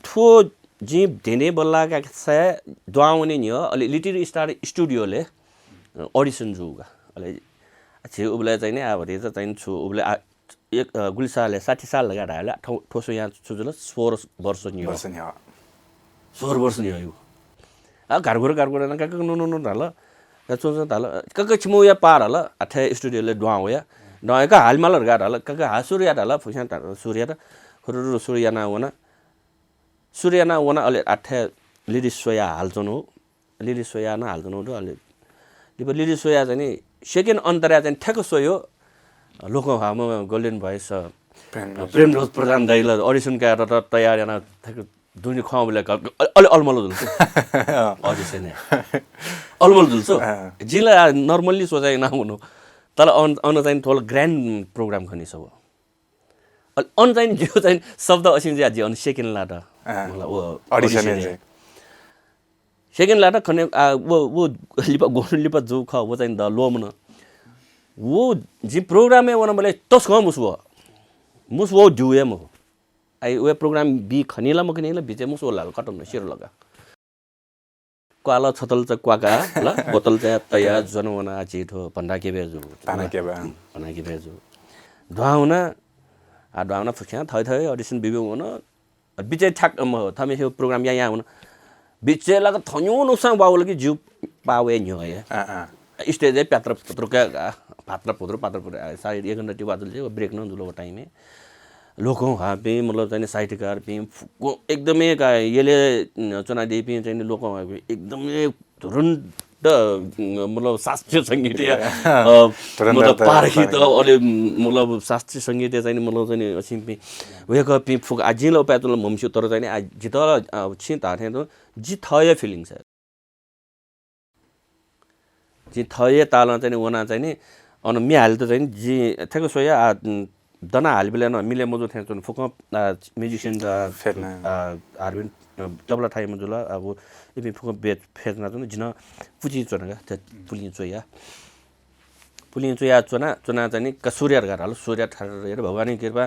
थ्व जिं धेंधें बल्लाः कासाय् दुहां वने न्ह्यः अले Little Star studio-लय्, अ, audition जूगु का। अले झी उबलय् चाहिँ नि आ भतिचा चाहिँ नि छु उबलय् आ, एक, अ, गुलि सालय्, साठी साल धकाः धायेबलय् थ्व, थ्व स्वयां छु जुल, सोह्र वर्ष न्ह्यः। वर्ष न्ह्यः। सोह्र वर्ष न्ह्यः यु। आ, घारघुर, घारघुर याना, "काका, नु, नु, नु," धाल। का च्वँ, च्वँ धाल। काका, छिमि वया पार हाल। अथे studio-लय् दुहां वया। दुहां वया, "का हाले माल धकाः धाल।" काका, हा, सुरु या धाल। फुक्कसिनं धाल, सुरु यात। खुरुरु सुरु याना वना। सुरु याना वना, अले अथे lyrics स्वयाः हालाच्वना। Lyrics स्वयाः नं हालाच्वना दु, अले लिपा lyrics स्वयाः चाहिँ नि second अन्तराय् चाहिँ ठ्याक्क स्वयो। लोकंह्वाःम्ह Golden Voice, अ, प्रेमध्वज। प्रेमध्वज प्रधान दाइला audition कायेत त-, तयार याना ठ्याक्क दुने खंबलय् क-, अ-, अले अलमल जुल छु। Audition-य्। अलमल जुल छु। अँ। जिं ला normally स्वया याना वनु। तर अन, अन चाहिँ थ्व ला grand program खनी सब। अले अन चाहिँ नि जिगु चाहिँ शब्द असिं जुया जि अन second लात। अँ। मतलब, व audition-य् audition-य्। चाहिँ। Second लात खने, आ, व, व लिपा ग्वन्हु लिपा जूगु खः, व चाहिँ नि द ल्वःमन। व जि program-य् वनाबलय् तसकं मुसु वः। मुसु वः द्यू हे मखु। आइ व program बी खनी ला मखनी ला बिचय् मुसु वः लाल कटन सिर लगा। क्वाल छतल च क्वाका, ल, बोतल च तया, ज्वन वना, आ, झी थ्व भन्दा केबे जु। भन्दा केबे, अँ। भन्दा केबे जु। दुहां वना, आ, दुहां वना फुक्कसिनं थः थः audition बिबे वन। बिचय् ठ्याक्क, म, थःम्हेसिगु program यां यां वन। बिचय् लाक थन्यु नुसां वावल कि जिउ पावय् न्ह्यः हे। अँ, अँ। Stage-य् प्यात्र पुत्र का, आ, पात्र पुत्र, पात्र पुत्र, आ, सायद एक घण्टा ति वाजल जे, break नं जुल व time-य्। लोकंह्वाःपिं, मतलब चाहिँ नि साहित्यकारपिं, फुक्क एकदमै का यलय्, अ, च्वनादीपिं चाहिँ नि लोकंह्वाःपिं एकदमै धुरन्त, अ, मतलब शास्त्रीय संगीतया, अ, धुरन्त मतलब त पारखी त, पारखी। अले, मतलब शास्त्रीय संगीतया चाहिँ नि मतलब चाहिँ नि असिंपिं वय्कःपिं फुक्क आ जिं ला उपाय तुला म्हमस्यू, तर चाहिँ नि आ जितः, अ, छिं धाःथें तुं जि थःया feeling छ। जिं थःया तालं चाहिँ नि वना चाहिँ नि अन म्ये हालेत चाहिँ नि जिं ठ्याक्क स्वया, आ, उम्, दना हालेबलय् नं मिले मजू थें च्वन। फुक्कं, आ, musician, आ, फेर्ना। आ, हार्मोनियम, आ, तबला थाइ मजुल, अब इपिं फुक्कं बेच फेर्ना च्वन। जिं नं पुचि च्वन का, त पुलिं च्वया। पुलिं च्वया च्वना, च्वना चाहिँ नि का सूर्य धकाः धाल, सूर्य ठ्याक्क भगवानया कृपा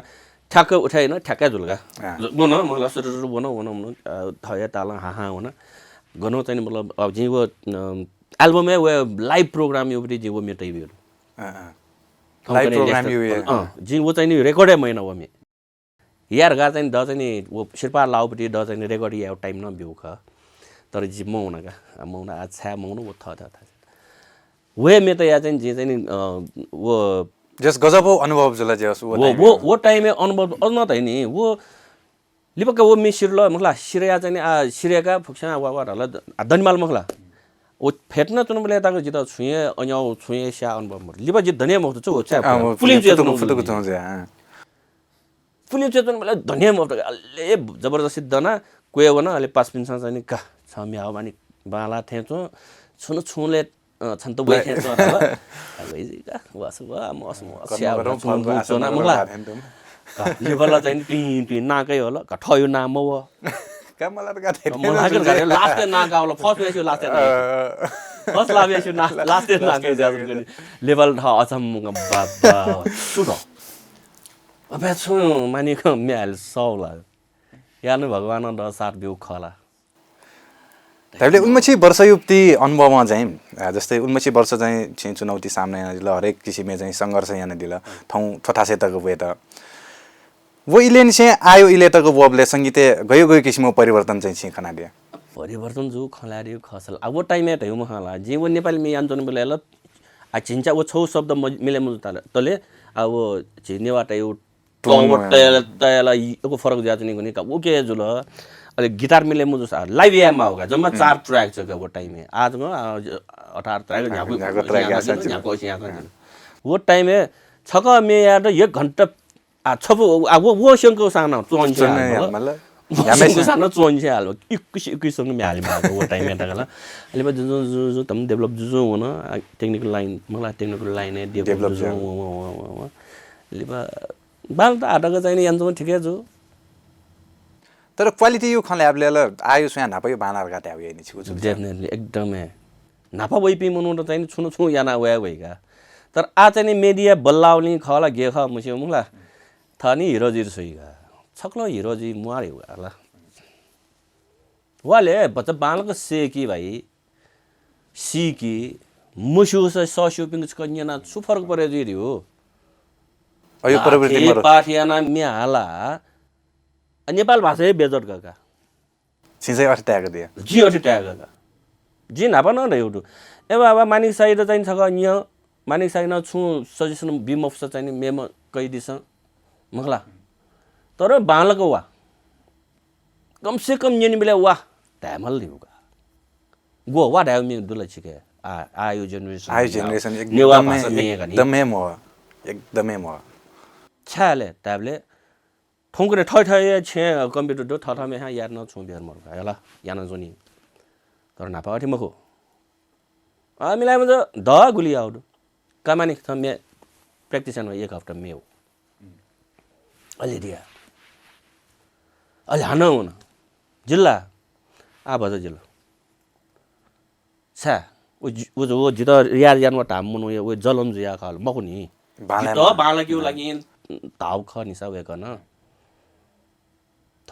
ठ्याक्क उठाइन, ठ्याक्कै जुल का। अँ। वन, मतलब, सुरु, सुरु वन, वन, वन, अ, थःया तालं हां हां वन। गनं चाहिँ नि, मतलब, अब जिं व, अ, album-य् व live program-या उपरि जिं व म्ये तयाबिल। अँ, अँ। थौंकन्हय् live program नेक्स्ट, यु, अँ, जिं व चाहिँ नि record हे मयाना व म्ये। यार गा चाहिँ नि द चाहिँ नि व सिरपाः लाउपट्टि द चाहिँ नि record यायेगु time नं ब्यूगु खः। तर जि मौन का, मौन, आ, छाय् मौन व थ, थ, थ। व हे म्ये तया चाहिँ नि जिं चाहिँ नि, अ, व जस गजब अनुभव जुल जस व व, time व, व time-य् अनुभव अझ नं त नि, व लिपक्क व म्ये सिरल मखु ला, सिरया चाहिँ नि, आ, सिरया का फुक्कसिनं वा, वा धाल, आ, दनेमाल मखु ला। व फेट्न च्वनाबलय् तक जितः छुं हे अन्याउ, छुं हे स्याः अनुभव मरु। लिपा जि दने मखु छु, व छाय् अँ, व पुलिं च्वय् पुतुकु, च्वनागु पुतुकु जुल। च्वंगु जुल, अँ। पुलिं च्वय् च्वनाबलय् दने मखु, अले जबरजस्ती दना, क्वय् वन, अले पासापिन्सं चाहिँ नि का, छ म्ये हाउ मानि बांला थें च्वं, छुं छुं ले अँ, छन्त वय् थें च्वं धाल। अले का, वास वा, मस, मस, कर्म स्याः, गरौँ, च्वं, फल च्वं, आशा च्वं, नगरौँ, मखु ला। धाधेन तुम। का, लिपा ला चाहिँ नि पिं, पिं नां काइ हल, का, थःयु नां मवः। का, मला त का, थें मला थें का, तुम। Last-य् नां का हल, first-य् last-य् नां। अँ। First last-य् नां, last-य् नां last-य् काइ नां ज्याझ्वः काइ। लिपा ला थः अचम्म बाबा, छु त? अबे छु, मानि क म्ये हाले सौ ला। या नु भगवानं द साथ ब्यू खला। धाइबले उन्मछि वर्ष युक्ति अनुभवं चाहिँ, अ, जस्तै उन्मछि वर्ष चाहिँ छिं चुनौती सामना यानादिल, हरेक किसिमया चाहिँ संघर्ष यानादिल, थौं थ्वथासे तक वयेत। व इलेनिसें आयो इले तक वबले संगीतय् गयो गयो किसिमं परिवर्तन चाहिँ छिं खनादिया? परिवर्तन जू खँ ल्हायेगु खःसा ला। आ, व time-य् धयागु मखु ला, जिं व नेपाली म्ये यानाच्वनाबलय् ला, आ, झिंच्या व छौ शब्द म-, मिले मजूतले, आ, व झी नेवाःतय् व tone तयला, तयला यक्व फरक जुयाच्वनीगुलिं का, व के जुल, अले guitar मिले मजूसा live याये माःगु का, जम्मा चार track जक व time-य्। आः जक, आ, अठार track न्ह्याक्व, न्ह्याक्व track याःसा न्ह्याक्व, न्ह्याक्व, न्ह्याक्व। व time-य् छकः म्ये यायेत एक घण्टा आ, छपु, आ, व, व स्यंकूसां नं च्वंसे हाल, मतलब। व स्यंकूसां नं च्वंसे हाल। इक्कीस, इक्कीस संग म्ये हाले माःगु व time-य् तक ला। अले बा जुजुं, जुजुं, जुजुं, तम develop जुजुं वन, आ, technical line, मला technical line-य् develop develop जुजुं जुयाः। व, व, व, व, व। अले बा, बाल त आः तक चाहिँ नि यानाच्वंगु ठिकै जू। तर quality-या खँ ल्हायेबलय् ला आयो स्वयां न्हापाया बांलाः धकाः धायेगु याइ नि छिगु छु विचार? Definitely, एकदमै। न्हापा वइपिं मनूत चाहिँ नि छुं न छुं याना वये वइ का। तर आः चाहिँ नि media बल्लाःगुलिं खः ला गय् खः मस्यू मखु ला। थः नि hero जुइत स्वइ का। छकलं hero जुइ म्वाः रे वा ला। वा ले, भचा बांलाक सय्‌कि भाइ। सीकि, मस्यूसा सस्यूपिंक छकः न्यना छु फरक परे जुइ रे हो? अयो प्रवृत्ति मरु। पाठ याना म्ये हाला, आ, नेपाल भाषा हे बेइज्जत का का। छिं चाहिँ अथे ताय्‌का दिया। जिं अथे ताय्‌का का। जिं न्हापा नं धयागु दु। ए बाबा, मानिक साइत चाहिँ छकः न्यँ, मानिक साइत नं छुं suggestion बी मफुसा चाहिँ नि मेम्ह कयादिसँ, मखु ला। तर बांलाक वा। कम से कम न्यनेबलय् वा धायेमाल धयागु का। ग्व वा धायेगु म्ये दु ला छिके? आ, आयो generation आयो generation नेवाः एकदमै, भाषा म्ये का नि। एकदमै म्वाः। एकदमै म्वाः। छाय् ले धायेबलय् थौंकन्हय् थःथःया छेँय् computer दु, थःथःम्ह हां यात नं छुं बेर मरु का, हला, यानाच्वनी। तर न्हापा अथे मखु। आ, मिलाय् मजू, दः गुलि याउ दु। का मानिक थ्व म्ये practice याना एक हप्ता म्ये व। अले दिया। अले हानं वन। जिल्ला। आ भचा जिल्ला। छाय्, व जि-, व, व जितः रियाज यानाः धाःम्ह मनूया व जलन जुयाः खः ला, मखु नि। बांलाये जितः माः। बांलाकेगु लागिं धाःगु खः निसा वय्‌कलं।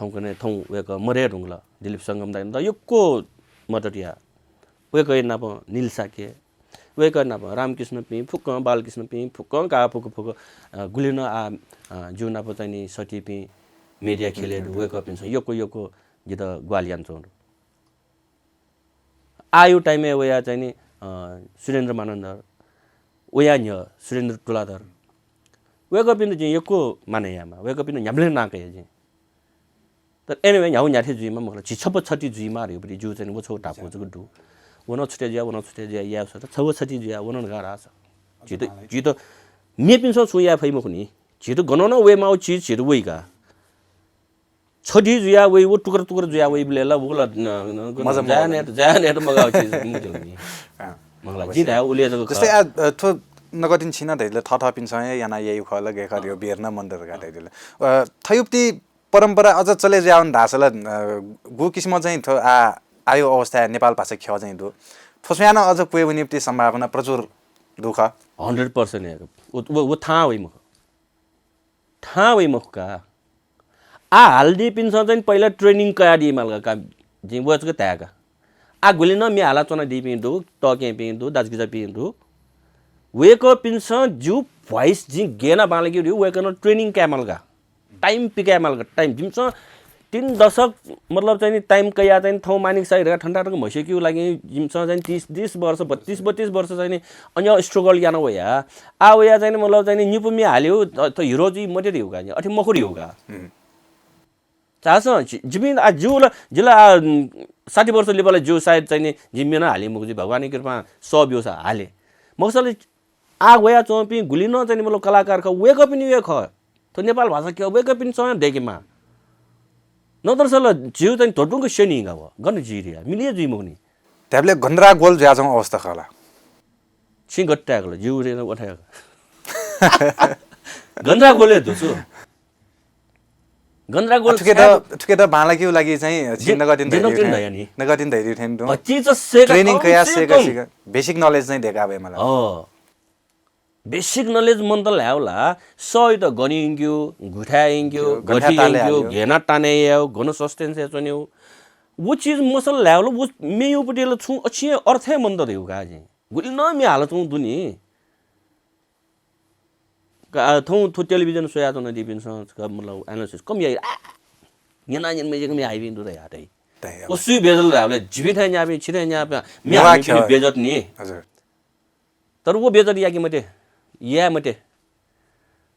थौंकन्हय् थौं वय्‌कः मदये धुंकल। दिलीप संगम दाइनं त यक्व मदत याः। वय्‌कःया नाप निल शाक्य, वय्‌कःया नाप रामकृष्णपिं फुक्कं, बालकृष्णपिं फुक्कं का फुक्क फुक्क, अ, गुलि नं आ, अ, ज्यू नाप चाहिँ नि सतिपिं media खेले दु, वय्‌कःपिन्सं यक्व यक्व जितः ग्वाहालि यानाच्वंगु दु। आयो time-य् वया चाहिँ नि, अ, सुरेन्द्र मानन्धर, वया न्ह्यः सुरेन्द्र तुलाधर, वय्‌कःपिन्त जिं यक्व मानय् यायेमाः, वय्‌कःपिन्त न्ह्याबलें नां कया जिं। तर anyway, न्ह्यागु न्ह्याथे जुइमा मखु ला, झी छपु छति जुइमा धइगुपट्टि जिगु चाहिँ नि व छगू धापू जक दु। व नं छुट्या जुया, व नं छुट्या जुया, याये सत, छपु छति जुया, व नं गाह्रो आः। झीत, झीत मेपिन्सं छुं याये फइ मखु नि। झीत गनं नं वयेमाःगु चिज झीत वइ का। छधि जुया वइ, व टुक्रा टुक्रा जुया वइबलय् ला, व ला, न, न, न, मजा जाया मगाउ। नयेत, जाया नयेत मगाउ चिज मखु नि। अँ, मखु ला, अवश्य। जिं धाये उलि जक जस्तै खः। आ, अ, थ्व नकतिनि छिं नं धयादिल, थःथःपिन्सं हे याना याइगु खः ला, गय् खः धइगु बेर नं मन्त धकाः धयादिल। अ, थयुपति परम्परा अझ चले जुयावन धाःसा ला, अ, गु किसिमं चाहिँ थ्व आ, आयो अवस्थाय् नेपाल भाषा ख्यः चाहिँ दु। थ्व स्वयां नं अझ क्वय् वनीपति सम्भावना प्रचुर दु खः। Hundred percent हे। व, व, व थाहां वइ मखु। थाहां वइ मखु का। आ हालादीपिन्सं चाहिँ पहिला training कयादी माल का, जिं व जक धाये का। आ गुलि नं म्ये हालाच्वनादीपिं दु, तःकेहेँपिं दु, दाजुकिजापिं दु। वय्‌कःपिन्सं जिगु voice जिं गय् याना बांलाकेगु दु, वय्‌कलं training काये माल का। Time पिकाये माल का, time। जिमिसं तीन दशक, मतलब चाहिँ नि time कयाः चाहिँ थौं मानिक साइत धकाः थन्थाय् तक म्हस्यूकेगु लागि जिमिसं चाहिँ तीस, तीस वर्ष, बत्तीस, बत्तीस वर्ष चाहिँ नि अन्य struggle याना वया। आ वया चाहिँ नि मतलब चाहिँ नि निपु म्ये हालेगु, अ, त hero जुइ मते धइगु का, अथे मखु धइगु का। हम्म। झासँ, जि-, जिपिं आ ज्यू ला, जि ला आ, उम्, साठी वर्ष लिपा ला ज्यू सायद चाहिँ नि जि म्ये नं हाले मखु, जि भगवानया कृपां सः ब्यूसा हाले। मखुसा ला आ वयाच्वंपिं गुलि नं चाहिँ नि मतलब कलाकार खः, वय्‌कःपिनि हे खः। थ्व नेपाल भाषा ख्यः वय्‌कःपिन्सं दय्‌केमाः। नत्रसा ला ज्यू चाहिँ नि ध्वदुंक स्यनी का व, गन जुइ रे, मिलि हे जुइ मखु नि। धायेबलय् गन्धरागोल जुयाच्वंगु अवस्था खः ला? छिं गथे ताय्‌कल, ज्यू रे न व थाय्‌कल। गन्धरागोल हे दु छु। गन्धरागोल आ, थुके त, छाय् थुके त बांलाकेगु लागि चाहिँ छिं जे-, नकतिनि जे धयादिउ नकतिनि थें, धया नि। नकतिनि धयादिउ थें दु। भतिचा सय्‌का training कम कया से सय्‌का कम। सय्‌का। Basic knowledge चाहिँ दय्‌का वये माल। अँ। Basic knowledge मन्त ल्हायेगु ला, सःयात गन यंकेगु, गुथाय् यंकेगु, गन गथे ताले यंकेगु, हालेगु। गय् याना ताने यायेगु, गन sustain यानाच्वनेगु। व चिज मसल ल्हायेबलय् व मेयुपट्टि ला छुं अच्छी अर्थ हे मन्त धइगु का जिं। गुलि नं म्ये हालाच्वंगु दु नि। का-, थौं थ्व टेलिभिजन स्वयाच्वनादीपिन्सं छकः मतलब analysis कम याइ, आ, न्यना न्यन मेजे कम याइपिं दु त यात है। तै, व सुइ बेइज्जत धाःबलय् झीपिं थें न्याःपिं, छि थें न्याःपिं, म्ये न्यवा हालापिं ख्यः। बेइज्जत नि। हजुर। तर व बेइज्जत याके मते, याये मते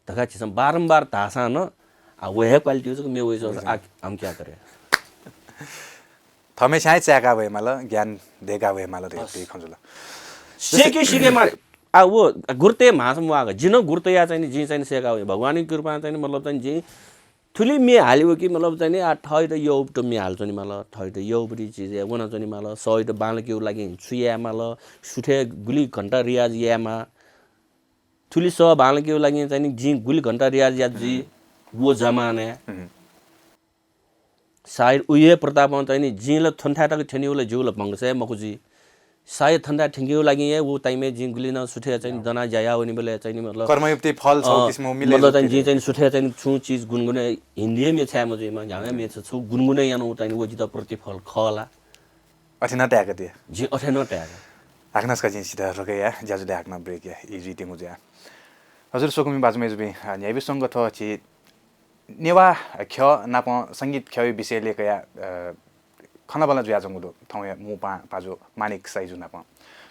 धकाः झीसं बारम्बार धाःसां नं, आ, व हे quality जक म्ये वइच्वंसा, आ, हम क्या करे। थःम्हेस्यां हे चाय्‌का वयेमाल, ज्ञान दय्‌का वयेमाल धइगु खँ जुल। सेके सिके मारे। आ, व गुरुत्वय् म्हाःसा म्वाःगु। जिं नं गुरुत्वया चाहिँ नि, जिं चाहिँ नि सय्‌का वये। भगवानया कृपां चाहिँ नि, मतलब चाहिँ नि, जिं थुलि म्ये हालेगु कि, मतलब चाहिँ नि, आ, थःत यःगुपट्टि म्ये हालाच्वनेमाल, थःत यःगुपट्टि चिजय् वनाच्वनेमाल, सःत बांलाकेगु लागि छु यायेमाल, सुथय् गुलि घण्टा रियाज यायेमाः, थुलि सः बांलाकेगु लागि चाहिँ नि, जिं गुलि घण्टा रियाज यात जुइ, व जमानाय्। सायद उहे प्रतापं चाहिँ नि जिं ला थन्थाय् तक थ्यनीगु ला ज्यू ला भंगसय् मखु जुइ। सायद थन्थाय् थ्यंकेगु लागि हे व time-य् जिं गुलि नं सुथय् चाहिँ नि दना ज्या याः वनेबलय् चाहिँ नि मतलब, कर्मयुक्ति फल छौ अ, किसिमं मिले मतलब चाहिँ नि जिं चाहिँ नि सुथय् चाहिँ नि छुं चिज गुनगुने हिन्दी हे म्ये छाय् मजुइमा, न्ह्यागु हे म्ये छ, छु गुनगुने यानागु चाहिँ नि व जितः प्रतिफल खः ला। अथे नं ताय्‌का दिया। जिं अथे नं ताय्‌का। हाकनं छकः जिं सिधा रोकय् याये, ज्याझ्वलय् हाकनं break याये, ई जुइत्यंगु जुया। हजुर, स्वकुमि बाजु मय्‌जुपिं, अ, न्ह्याइपुसे च्वंगु थ्व झी नेवाः ख्यः नाप संगीत ख्यःया विषयलय् कयाः, अ, खँल्हाबल्हा जुयाच्वंगु दु, थौंया मू पाहां पाजु मानिक साइजु नाप।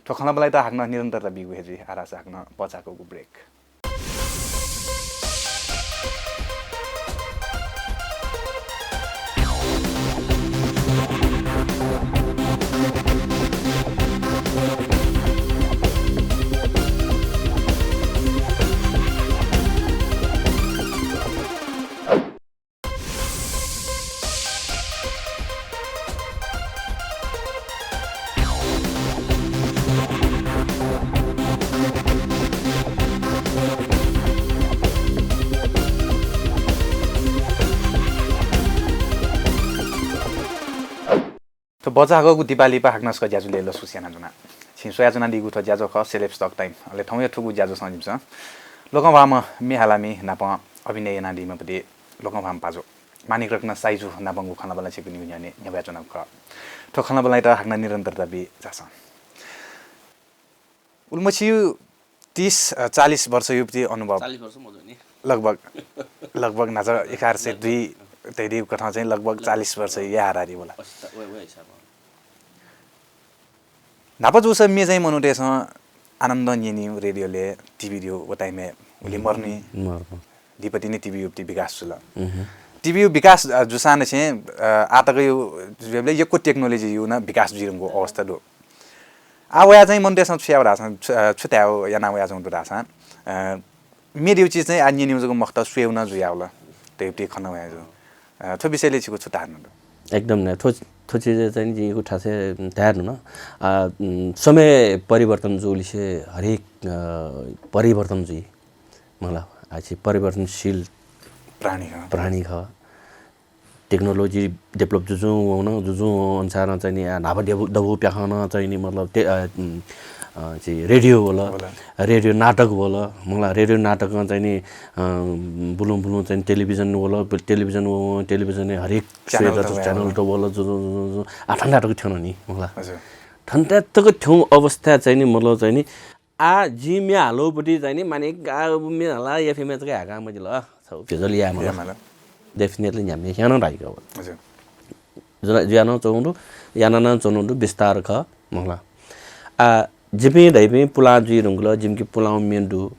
थ्व खँल्हाबल्हायात हाकनं निरन्तरता बीगु हे जुइ, आः धाःसा हाकनं बचाकःगु break। थ्व बचाकःगु दिपालिपा हाकनं छकः ज्याझ्वलय् लसकुस यानाच्वना। छिं स्वयाच्वनादीगु थ्व ज्याझ्वः खः Celeb Talk Time। अले थौंया थुगु ज्याझ्वलय् जिमिसं लोकंह्वाःम्ह म्ये हालामि नाप अभिनय यानादीम्ह पति लोकंह्वाःम्ह पाजु मानिक रत्न साइजु नापंगु खँल्हाबल्हा छिकपिनिगु न्ह्यःने न्ह्यब्वयाच्वनागु खः। थ्व खँल्हाबल्हायात हाकनं निरन्तरता बी झासँ। उलिमछि तीस, अ, चालीस वर्ष युपति अनुभव। चालीस वर्ष मजू नि। लगभग, लगभग न्हाचः एघार सय दुई तयादीगु कथं चाहिँ लगभग चालीस वर्ष या हाराहारी वल। अस्सी, वय्, वय् हिसाबं। न्हापा जूसा मेजु मनूतय्‌सं आनन्दं न्यनीगु रेडियोलय्, टिभीयु व time-य् उलि मरुनि। मरुनि। दिपतिनि टिभीयु विकास जुल। टिभीयु विकास, अ, जूसांनिसें, अ, आः तकयु जुइबलय् यक्व technology-यु नं विकास जुइधुंगु अवस्था दु। आः वया चाहिँ मनूतय्‌सं छु याये धाःसां, छु, अ, छु धायेगु याना वयाच्वंगु दु धाःसां, अ, मेजु चिज चाहिँ आः न्यनेगु जक मखुत, स्वयेगु नं जुयावल। धइगु खँ नं वया जू। अ, थ्व विषयलय् छिगु छु धारणा दु? एकदम नं। थ्व, थ्व चिज चाहिँ जिगु थासय् धाये धुन। आ, उम्, समय परिवर्तन जूलिसे हरेक, अ, परिवर्तन जुइ। मला, आः झी परिवर्तनशील प्राणी खः। प्राणी खः। Technology develop जुजुं वं, जुजुं वं अनुसारं चाहिँ नि, आ, न्हापा दबू, दबू प्याखं नं चाहिँ नि, मतलब, ते, अ, उम्, अ, चाहिँ रेडियो वल, वल। रेडियो नाटक वल, मला, रेडियो नाटकं चाहिँ नि, अ, बुलुं बुलुं चाहिँ टेलिभिजन वल, टेलिभिजन वं, टेलिभिजनय् हरेक channel त वल। Channel त वल, जुजुं, जुजुं, जुजुं, आ, थन्थाय् तक थ्यन नि, मला। हजुर। थन्थाय् तक थ्यंगु अवस्था चाहिँ नि, मतलब, चाहिँ नि, आः जिं म्ये हालुपति चाहिँ नि माने गा म्ये हाला या फेमे तक हाय्‌कां मजिल। छौ भेजल यायेमाल। यायेमाल। Definitely न्ह्याम्हे ह्यानं धाइगु। हजुर। जुया, जुया नं च्वंगु दु, याना नं च्वंगु दु, बिस्तार खः, मला। आः जिपिं धइपिं पुलां जुइधुंकल, जिमिके पुलांगु म्ये दु।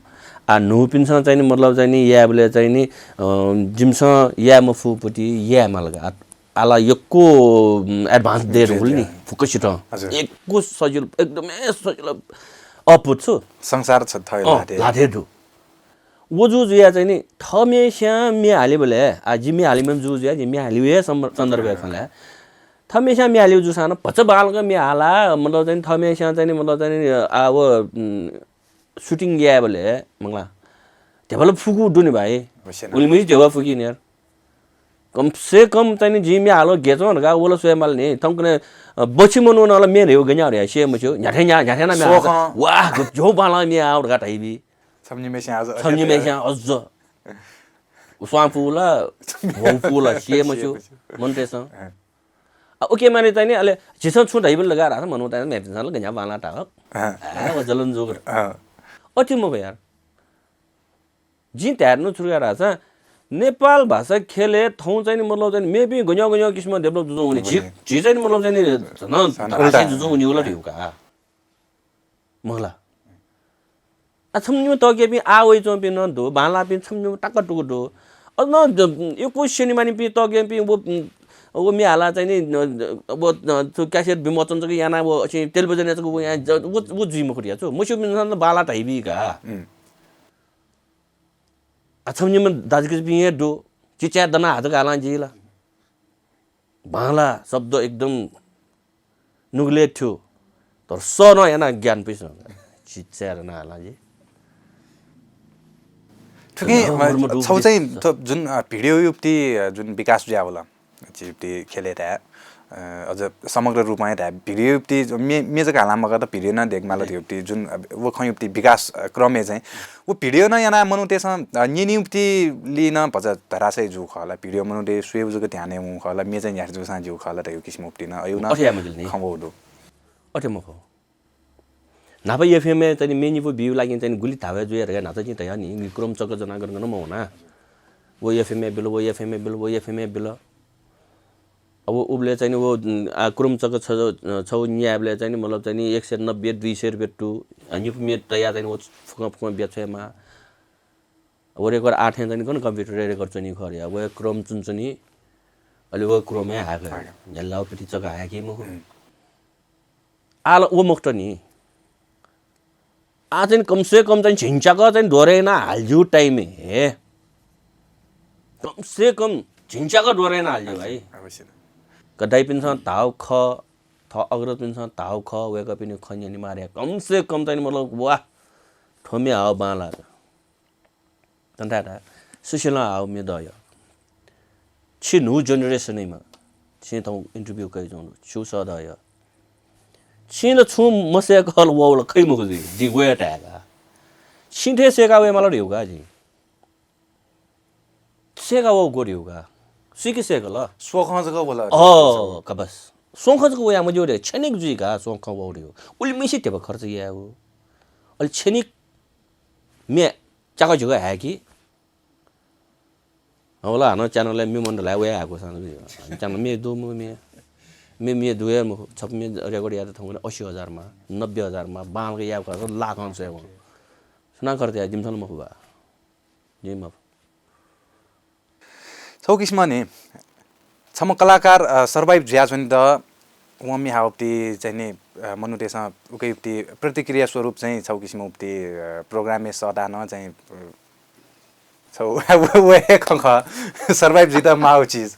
आः न्हूपिन्सं चाहिँ नि, मतलब चाहिँ नि, यायेबलय् चाहिँ नि, अ, जिमिसं याये मफुपति यायेमाल का। आः ला यक्व, उम्, advance दयेधुंकल नि, फुक्कसितं। हजुर। यक्व सजिलो, एकदमै सजिलो, अद्भुत छु। संसार छ थः अँ, ल्हातय्। ल्हातय् दु। व जू जुया चाहिँ नि, थःम्हेस्यां म्ये हालेबलय्, आः जि म्ये हालेम्ह जू जुया, जि म्ये हालेगु हे सम-, सन्दर्भय् खँ ल्हाये। थःम्हेस्यां म्ये हालेगु जूसां नं भचा बांलाक म्ये हाला, मतलब चाहिँ नि, थःम्हेस्यां चाहिँ नि, मतलब चाहिँ नि, आः व, उम्, shooting यायेबलय्, मला, ध्यबा ला फुकू दु नि भाइ। अवश्य नं। उलिमछि ध्यबा फुकी नि यार। कम से कम चाहिँ नि जिं म्ये हालं गेचं धकाः व ला स्वयेमाल नि। थौंकन्हय्, अ, बच्छि मनूनं ला म्ये न्ह्यागु गन याः धकाः स्यू मस्यू। न्ह्याथें न्ह्या, न्ह्याथें नं म्ये हाल। वाह, झ्वः बांलाक म्ये हाल धकाः धाइबी। छम्ह निम्हेस्यां अझ। छम्ह निम्हेस्यां अझ। स्वां पू ला, भौ पू ला, स्यू मस्यू। स्यू मस्यू। मनूतय्‌सं। अँ। आ, उके माने चाहिँ नि अले झीसं छुं धइबलय् लगार आसा मनू ताय् म्यापिन्सं ला गन्या बांला ता। अँ। आ, व जलन जोकर। अँ। अथे मखु यार। जिं धायेनु छु यार आसा नेपाल भाषा ख्यलय् थौं चाहिँ नि मतलब चाहिँ नि मेपिं गन्या गन्या किसिमं develop जुजुं हुने। झी, झी चाहिँ नि मतलब चाहिँ नि झन उल्टा जुजुं हुने होला धिउ का। मखु ला। आ, छम्ह निम्ह तःग्यापिं आ वइच्वंपिं नं दु, बांलाःपिं छम्ह निम्ह ताका टुकु दु। अ, न, द-, यक्व स्यनेमानिपिं तःग्यापिं व, व म्ये हाला चाहिँ नि, न, व, न, छु cassette विमोचन जक याना व, अ, television-य् जक व या, ज-, व, व जुइ मखु या छु। मस्यूपिन्सं नं बांला धाइबी का। उम्। आ, छम्ह निम्ह दाजुकिजापिं हे दु। चिचाय् दना हाजक हालां जी ला। बांला शब्द एकदम नुगलय् थ्यू, तर स नं याना ज्ञान पिसं। चिचाय् याना हालां जी। थुकी, अ, मुर्मु दु छौ चाहिँ थ्व जुन, अ, video युक्ति, अ, जुन विकास जुयावल, चिप्ति खेले ताय्, अ, अझ समग्र रूपमा ताय् video युक्ति मे, मे जक हालां मखु त video नं देख माल युक्ति जुन, अ, व खँ युक्ति विकास, अ, क्रमय् चाहिँ व video नं याना मनूतय्सं, अ, न्यनीउक्ति लि नं भचा धराशय जू खः ला, video मनूतय् स्वयेगु जक ध्यानय् वं खः ला, मे चाहिँ न्ह्याथे जूसां जू खः ला, धइगु किसिम उक्ति नं अयु नं अथे याये मजिल नि। खँ वःगु दु। अथे मखु। न्हापा FM-य् चाहिँ नि मे निपु view लागि चाहिँ नि गुलि धावय् जुया धकाः न्हाचा चिं धया नि, मि क्रम चक जना गन गन मवना। व FM-य् बिल, व FM-य् बिल, व FM-य् बिल। अब उबलय् चाहिँ नि व, उम्, आ, क्रम चक छ, छौ न्यायबलय् चाहिँ नि मतलब चाहिँ नि एक सय नब्बे, दुई सय रुपियाँ टु, आ, निपु मे तया चाहिँ नि व फुकं फुकं ब्या छ्वयेमा। व record आः थें चाहिँ नि गन computer-य् record च्वनी खः रे। व क्रम चुन चुनी, अले व क्रमय् हाय् खः। न्ह्यालाउ पिथि चक हाय् कि मखु। आः ला व मखुत नि। आः चाहिँ कम से कम चाहिँ झिंच्याक चाहिँ दोहोरे याना हाल्ज्यू time हे। कम से कम झिंच्याक दोहोरे याना हाल्ज्यू भाइ। अवश्य। कदाइपिन्सं धाउ ख, थ अग्रजपिन्सं धाउ ख, वय्कःपिनि खँ न्यने मारे। कम से कम चाहिँ मतलब, वाह, थ्व मे हाउ बांला। तन्ताय् धा, सुशीलं हाउ मे दय। छि न्हू generation-य् मा, छिं थौं interview कयाच्वंगु, छु सः दय। छिं ला छुं मसय्क हल वःवल खइ मखु जुइ, जिं ग्वया धायेका। छिं थें सय्का वये माल धिउ का जिं। सय्का वः ग्व धिउ का। सुइके सय्कल? स्वखं जक वल। अ, का बस। स्वखं जक वया मज्यू रे, क्षणिक जुइ का, स्वखं वः धिउ। उलि मिसे ध्यबा खर्च यायेगु। अले क्षणिक म्ये च्याका झुका हाय्कि। होला, हानं channel-य् म्ये मण्डलय् वया हाय्कू सां। Channel म्ये दु मखु म्ये। म्ये, म्ये दु हे मखु। छपु म्ये record यायेत थौंकन्हय् असी हजार मा, नब्बे हजार मा, बांलाक याये खः, लाखं स्वयेवं। सुनां खर्च याये, जिमिसं ला मखु बा। जिं मखु। छौ किसिमं नि, छम्ह कलाकार, अ, survive जुयाच्वनी त, वं म्ये हाउप्ति चाहिँ नि, अ, मनूतय्सं उके उप्ति प्रतिक्रिया स्वरूप चाहिँ छौ किसिम उप्ति, अ, program-य् सःता नं चाहिँ, अ, छौ व हे खँ खः, survive जुइत माउ चिज।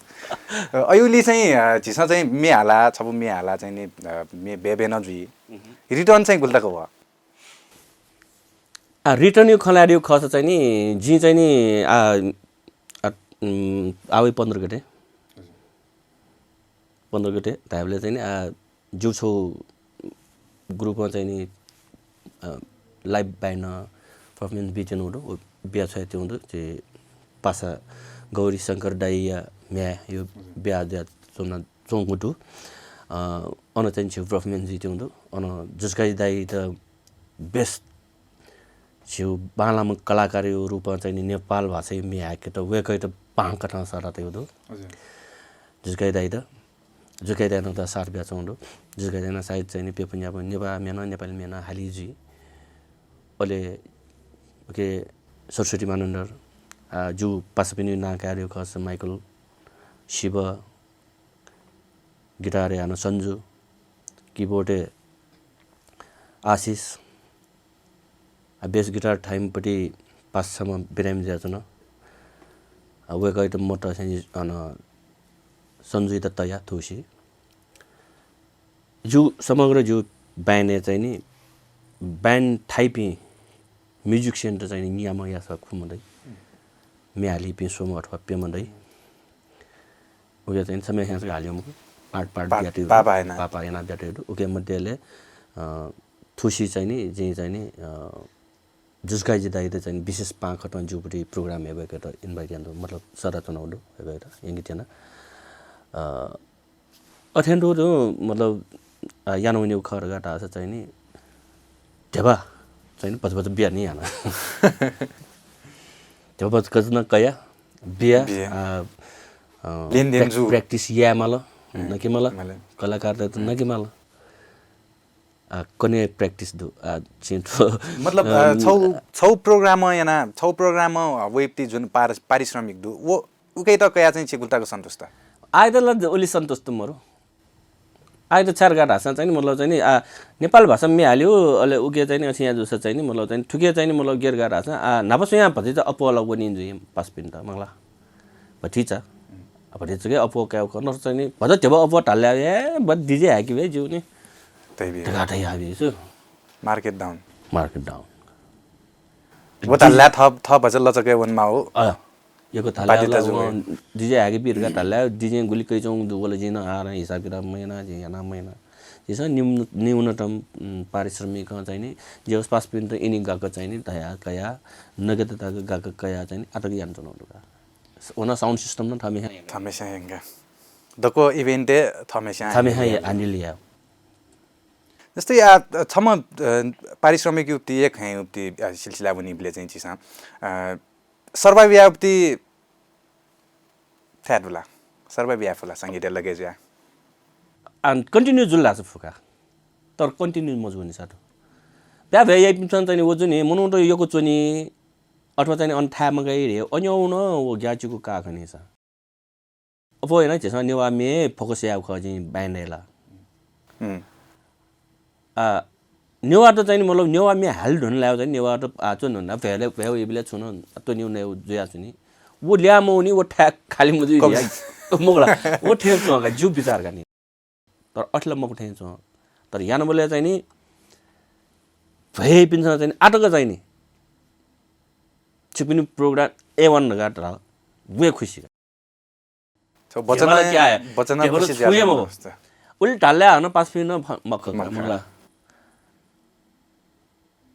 अ, अयुलि चाहिँ, अ, झीसं चाहिँ म्ये हाला, छपु म्ये हाला चाहिँ नि, अ, म्ये बेबे नं जुइ। Return चाहिँ गुलि तक वः? आ, return-यु खँ ल्हायेगु खःसा चाहिँ नि, जिं चाहिँ नि, आ, आ, उम्, आवै पन्ध्र गते। पन्ध्र गते धायेबलय् चाहिँ नि, आ, जिगु छौ group-ं चाहिँ नि, आ, live band performance बीत्यंगु दु, व ब्या छ्वयात्यंगु दु, चाहिँ पासा गौरी शंकर दाइया म्ह्याय् यो ब्या जुया च्वना च्वंगु दु। अ, अन चाहिँ झीगु performance जुइत्यंगु दु। अन जुजुकाजी दाइ त best झीगु बांलाम्ह कलाकारया रूपं चाहिँ नि नेपाल भाषाया म्ये हाय्केत वय्कःयात बांकथं सराः तयागु दु। हजुर। जुजुकाजी दाइ त, जुजुकाजी दाइनं त साथ बियाच्वंगु दु। जुजुकाजी दाइनं सायद चाहिँ नि प्यपुन्यापु नेवाः म्ये नं, नेपाली म्ये नं हाली जुइ। अले, उके, सरस्वती मानन्धर, आ, जु पासापिनि नां कायेगु खःसा माइकल, शिव, guitar-य् हानं सन्जु, keyboard-य् आशिष, आ, bass guitar थाइमपट्टि पासा छम्ह बिरामी जुयाच्वन। आ, वय्कःयात मत चाहिँ अन सन्जुयात तया थुसी। जु समग्र जु band-य् चाहिँ नि band थाइपिं musician-त चाहिँ नि नियामं याःसा खुम्ह दइ। म्ये हालीपिं स्वम्ह अथवा प्यम्ह दइ। उके चाहिँ छम्ह ह्याउँसे हालियो मखु, part, part पापा याना ब्यातु। उके मध्येले, अ, थुसी चाहिँ नि, जिं चाहिँ नि, अ, जुजुकाजी दाइयात चाहिँ नि विशेष बांकथं जुपट्टि program हे वय्कःयात invite यानातु, मतलब सराः च्वनागु दु, वय्कःयात यंकेत्यना। अ, अथें तुं तुं मतलब, अ, याना वनीगु खः धकाः धाःसा चाहिँ नि, ध्यबा चाहिँ नि भचा भचा बिया नि याना। ध्यबा भचा भचा नं कया, बिया, बिया। अ, अ, लेनदेन प्र्या-, जू। Practice याये माल, हम्म, नके माल, माल। कलाकारतय्त हम्म। नके माल। अ, कन्हय् practice दु, अ, छिं थ्व, मतलब, अ, अ, छौ, छौ program याना, छौ program वइपिं जुन पार-, पारिश्रमिक दु, व उकैत कया चाहिँ छि गुलि तक सन्तुष्ट? आयत ला उलि सन्तुष्ट मरु। आयत छाय् धकाः धाःसा चाहिँ नि, मतलब चाहिँ नि, आ, नेपाल भाषा म्ये हाल्यो, अले उके चाहिँ नि, अथे याना जूसा चाहिँ नि, मतलब चाहिँ नि, थुके चाहिँ नि, मतलब गय् धकाः धाःसा, आ, न्हापा स्वयां भतिचा अप्वः ला वनी जुइ पासापिन्त, मखु ला। भतिचा। आ, भतिचा के अप्वः कायेगु खः, नत्र चाहिँ नि, भचा ध्यबा अप्वः धाल ला, ए, भचा DJ हाय्के बे ज्यू नि। तइ बे। धकाः धयाबी छु। Market down। Market down। व धाल ला थः, थः भचा लचकय् वनेमाः। अ, यक्व धाल ला बाध्यता जू वं है। DJ हाय्के बी धकाः धाल ला, DJ गुलि कयाच्वंगु दु, व ला जिं नं आः नं हिसाब किताब मयाना, जिं याना मयाना। झीसं न्यून-, न्यूनतम, उम्, पारिश्रमिकं चाहिँ नि, जिगु पासापिन्त इनि गाक्क चाहिँ नि, धया कया, नगद तक गाक्क कया चाहिँ नि, आतक यानाच्वनागु दु का। स-, व नं sound system नं थःम्हेस्यां याना। थःम्हेस्यां याना का। दक्व event-य् थःम्हेस्यां थःम्हेस्यां handle याना। Handle याये। जस्तै, आ, छम्ह, अ, पारिश्रमिकया उति, खँया उति, आ, सिलसिला वनीबलय् चाहिँ झीसं, अ, survive याये उति थाय् दुला, survive याये फुला संगीतया लगे जुया। आ, continue जुल धाःसा फु का, तर continue मजूनि सा त। ब्याहा भ्वय् याइपिन्सं चाहिँ नि व जुनि मनूत यक्व च्वनी, अथवा चाहिँ नि अन थाय् मगाइ रे, अन्यौ नं व ग्याःचिकु का खनी सा। अप्वः याना झीसं नेवाः म्ये focus यायेगु खः जिं band-य् ला। हम्म। आ, नेवाःत चाहिँ नि, मतलब, नेवाः म्ये हाले धुन लायेगु चाहिँ नेवाःत, आ, च्वने धुन, भ्वय्, भ्वय् वइबलय् छुं नं त्वनेगु नयेगु जुयाच्वनी। व ल्याः मवनी, व थाय् खालि मजू कम। या। मखु ला, व थें च्वं का, जिगु बिचार का नि। तर अथे ला मखु थें च्वं। तर यानाबलय् चाहिँ नि, भ्वय् याइपिन्सं चाहिँ नि, आतक चाहिँ नि, छिपिनि program A one धकाः धाल, बुँइ खुसी का। छौ वचन, ध्यबा ला क्या हे? वचन ध्यबा ला खुसी छुं हे ज्यादा मखु। मस्त। उलि धाल ला हानं पासापिं नं फ-, मखु, मखु। मखु ला।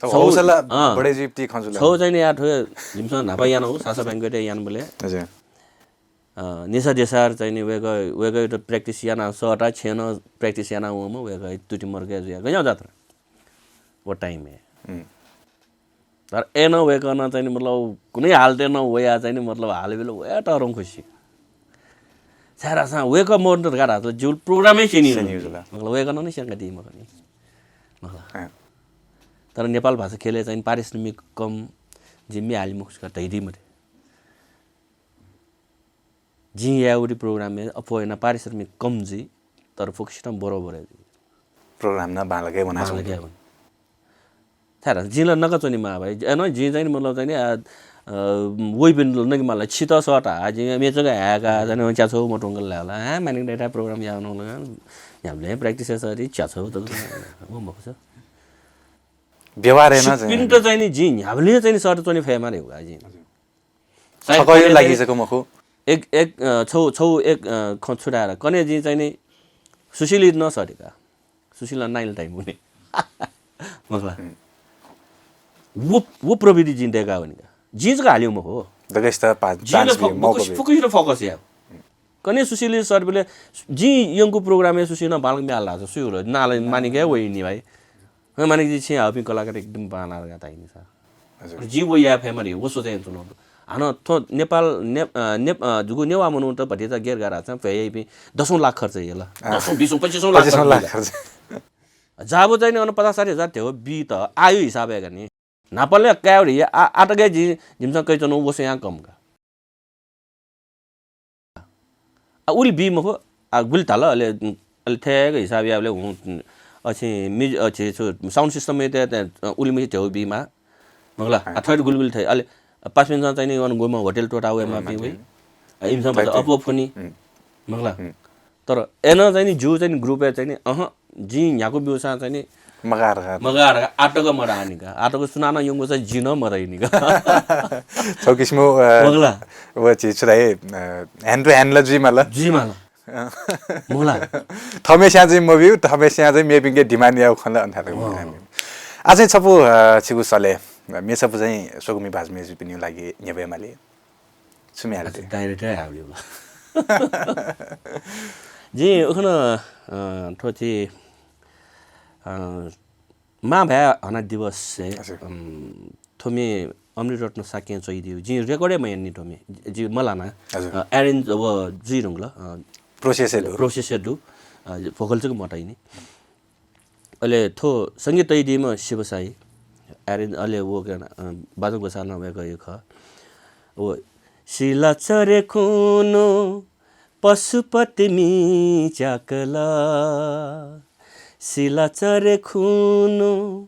छौ छौ, हौसला अँ। बढे जुइपिं खँ जुल। छौ चाहिँ नि यार थ्व जिमिसं न्हापा यानागु सासा banquet यानाबलय्। हजुर। अ, निशा देशार चाहिँ नि वय्कः, वय्कःयात practice याना सःता छेँनं practice याना वंम्ह वय्कः तुति मर्के जुया गज्याःगु जात्रा। व time-य्। हम्म। तर अय्नं वय्कलं चाहिँ नि, मतलब, कुनै हालतय् नं वयाः चाहिँ नि, मतलब, हालेबलय् वयाः तःधं खुसी। छाय्धाःसा वय्कः मवंत धकाः धाःसा जिगु program हे स्यनी स्यनी जुल। जुल। मतलब, वय्कलं नं स्यंकादी मखु नि। मतलब। अँ। तर नेपाल भाषा ख्यलय् चाहिँ पारिश्रमिक कम, जिं म्ये हाले मखु धकाः धयादी मते। जिं याये उति program-य् अप्वः याना पारिश्रमिक कम जुइ, तर फुक्कसितं बरोबर हे जुइ। Program नं बांलाक हे वना बांलाक हे वनी। छाय्धाःसा जिं ला नका च्वनेमाः भाइ। अन जिं चाहिँ नि मतलब चाहिँ नि, आ, अ, वइपिन्त ला नके माल, छित सःता, आ, जिं मेचक हाय्का, चाहिँ नि च्याछौ मत्वंकल ला, आ, मानिक दाइथाय् program याः वनागु ला, न्ह्याबलें practice याः सः रे, च्याछौ त, व मखु सा। व्यवहार हे न चाहिँ। छिपिन्त चाहिँ नि जिं न्ह्याबलें चाहिँ नि सःता च्वने फयेमाः रे, आ, जिं। छकःया लागि जक मखु। एक, एक, अ, छौ, छौ एक, अ, खँ छु धाये ला। कन्हय् जिं चाहिँ नि सुशील नं सःते का। सुशीलं नाइल time वनी। मखु ला। हम्म। व, व प्रविधि जिं दय्का वनी का। जिं जक हालेगु मखु। दगस्त पा-, जिं ला dance फो-, बी, मौका फुक्कसि-, बी। फुक्कसित focus याये। कन्हय् सुशील सःतेबलय् जिं यंकूगु program-य् सुशीलं बांलाक म्ये हाल धाःसा सुयात ला, नां ला मानिक हे वइ नि भाइ। हँ, मानिक जि छिं हाःपिं कलाकार एकदम बांलाः धकाः धाइ नि सा। हजुर। जि व याये फयेमाः रे, व सोचे यानाच्वनागु दु। हानं थ्व नेपाल, ने-, अ, ने-, अ, जिगु नेवाः मनूत भतिचा गय् धकाः धाःसा भ्वय् याइपिं दसौं लाख खर्च याइ ला। अँ। दसौं, बिसौं, पच्चिसौं लाख पच्चिसौं खर्च लाख याइ ला। खर्च। जाब चाहिँ नि अन पचास साठी हजार ध्यबा बी त आःया हिसाबय् का नि। न्हापा ला काये रे, आ, आतक हे जि, जिमिसं कयाच्वनागु व स्वयां कम का। आ, उलि बी मखु, आ, गुलि धाल, अले, अले थेग हिसाब याबलय् हुँ, अथे म्युजि-, अथे छु, sound system-य् त, त, उलि मछि ध्यबा बीमाः। मखु ला, आ, थथे गुलि गुलि थथे, अले पासापिन्सं चाहिँ नि, अन गुम्ह होटल त्वःता वयेमाःपिं वइ। आ, इमिसं भचा अप्वः फ्वनी। हम्म। मखु ला। हम्म। तर अय्नं चाहिँ नि, जिगु चाहिँ नि group-य् चाहिँ नि, अहँ, जिं न्ह्याकु ब्यूसां चाहिँ नि मगाः धकाः। मगाः धकाः आतक मधाःनि का। आतक सुनानं यंकूसा जिं नं मधाइनि का। छौ किसिमं, अ, मखु ला। व झी छु धाइ, अ, hand to hand ला जुइमाल। जुइमाल। अँ। मखु ला। थःम्हेस्यां चाहिँ मब्यू, थःम्हेस्यां चाहिँ मेपिंके demand याउ खन अन्थालक। अँ। आः चाहिँ छपु, अ, छिगु सले, अ, मेछपु चाहिँ स्वकुमि भाजु मय्जुपिनिगु लागि न्ह्यब्वयेमाली। छु म्ये हाले? अच्छा, direct हे हालेबा। जिं उखन, अ, थ्व थी, अ, मांभाय् हना दिवस हे, हजुर। अम, थ्व म्ये अमृत रत्न शाक्यं च्वइदिउ। जिं record हे मयानि थ्व म्ये। जि मलाना। हजुर। अ, arrange व जुइ धुंकल, अ, process हे दु। Process हे दु। अ, vocal जक मतइनि। अले थ्व संगीत तइदीम्ह शिव साई, arrange, अले व के, अ, बाजं ग्वसालं वय्कःया खः। व सिलाचरे खुनु पशुपति मि च्याकल, सिलाचरे खुनु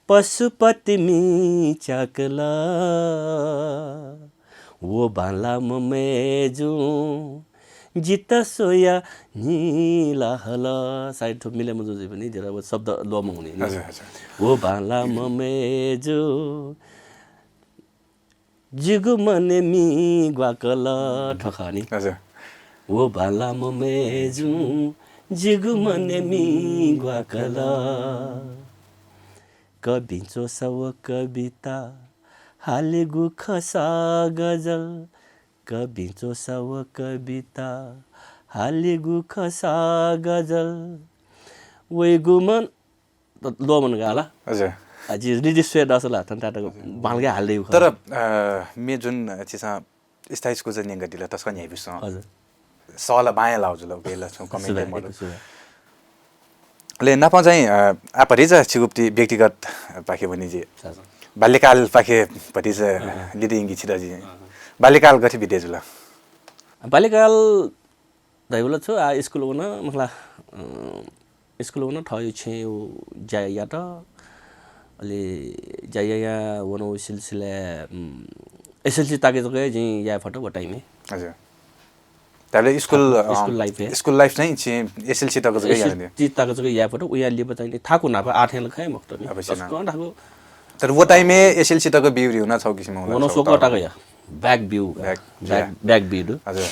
पशुपति मि च्याकल। व बांलाम्ह मय्जुं जितः स्वयाः न्हिला हल। सायद थ्व मिले मजू जुइ पनि, जितः व शब्द ल्वःमंगु नि। हजुर, हजुर। व बांलाम्ह मय्जुं जिगु मनय् मि ग्वाकल, थ्व खः नि। हजुर। व बांलाम्ह मय्जुं जिगु मनय् मि ग्वाकल। कविं च्वसा व कविता हालेगु खः सा गजल। कविं च्वसा व कविता हालेगु खः सा गजल। वइगु मन त ल्वःमन गाला। हजुर। आ, जि रिदि स्वये दस ला, थन तातक बांलाक हालेगु खः। तर, अ, म्ये जुन छिसं स्थायी स्कुल चाहिँ न्यंकादिल, तसकं न्ह्याइपुसे। हजुर। सल बांया लाउ जुल, उकेला छुं comment सुभाय्, मदु। सुभाय्। ले नापं चाहिँ, अ, आ भतिचा छिगु पति व्यक्तिगत पाखे वनी जि। हजुर। बाल्यकाल पाखे भतिचा अँ। लिदिंगि छित जि। अँ। बाल्यकाल गथे बिते जुल? बाल्यकाल धइबलय् छु, आ, स्कुल वन, मखला, अ, स्कुल वन, थःयु छेँयु ज्या यात। अले ज्या याया वनौ सिलसिलाय्, उम्, SLC तक जक हे जिं याये फत व time-य्। हजुर। ताले स्कुल, स्कुल अ, life हे। स्कुल life चाहिँ छि SLC तक जक याये। SLC तक जक याये फत, उया लिपा चाहिँ नि थाकु न्हापा आठें लखा हे मखुत नि। अवश्य ना। तसकं थाकु। तर व time-य् SLC तक बिउ रिउ ना छौ किसिम होला, वनौ छौ सोक तक। तक या। Back view। Back, back, ज्या। Back view दु। हजुर।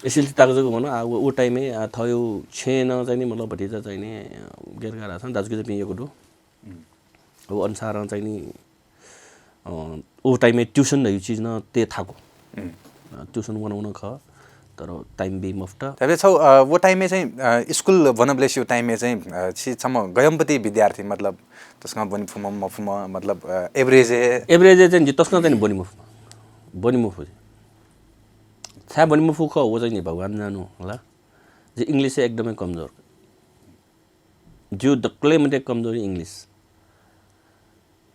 SLC तक जक वन, आ, व, व time-य्, आ, थःयु छेँनं चाहिँ नि, मतलब, भतिचा चाहिँ नि, अ, गेरगार आसन, दाजुकिजापिं यक्व दु। उम्। व अनुसारं चाहिँ नि, अ, व time-य् tuition धइगु चिज नं तये थाकु। उम्। अ, tuition वन वन खः, तर time बी मफुत। तबे छौ, अ, व time-य् चाहिँ, अ, स्कुल वनबलेसियु time-य् चाहिँ, अ, छि छम्ह गयम्पति विद्यार्थी, मतलब, तसकं ब्वने फुम्ह, मफुम्ह, मतलब, अ, average हे? Average हे चाहिँ जि तसकं चाहिँ नि ब्वने मफु। ब्वने मफु। छाय् ब्वने मफु खः, व चाहिँ नि भगवान जानु होला। जि English-य् एकदमै कमजोर। जिउ दक्ले मध्ये कमजोरी English।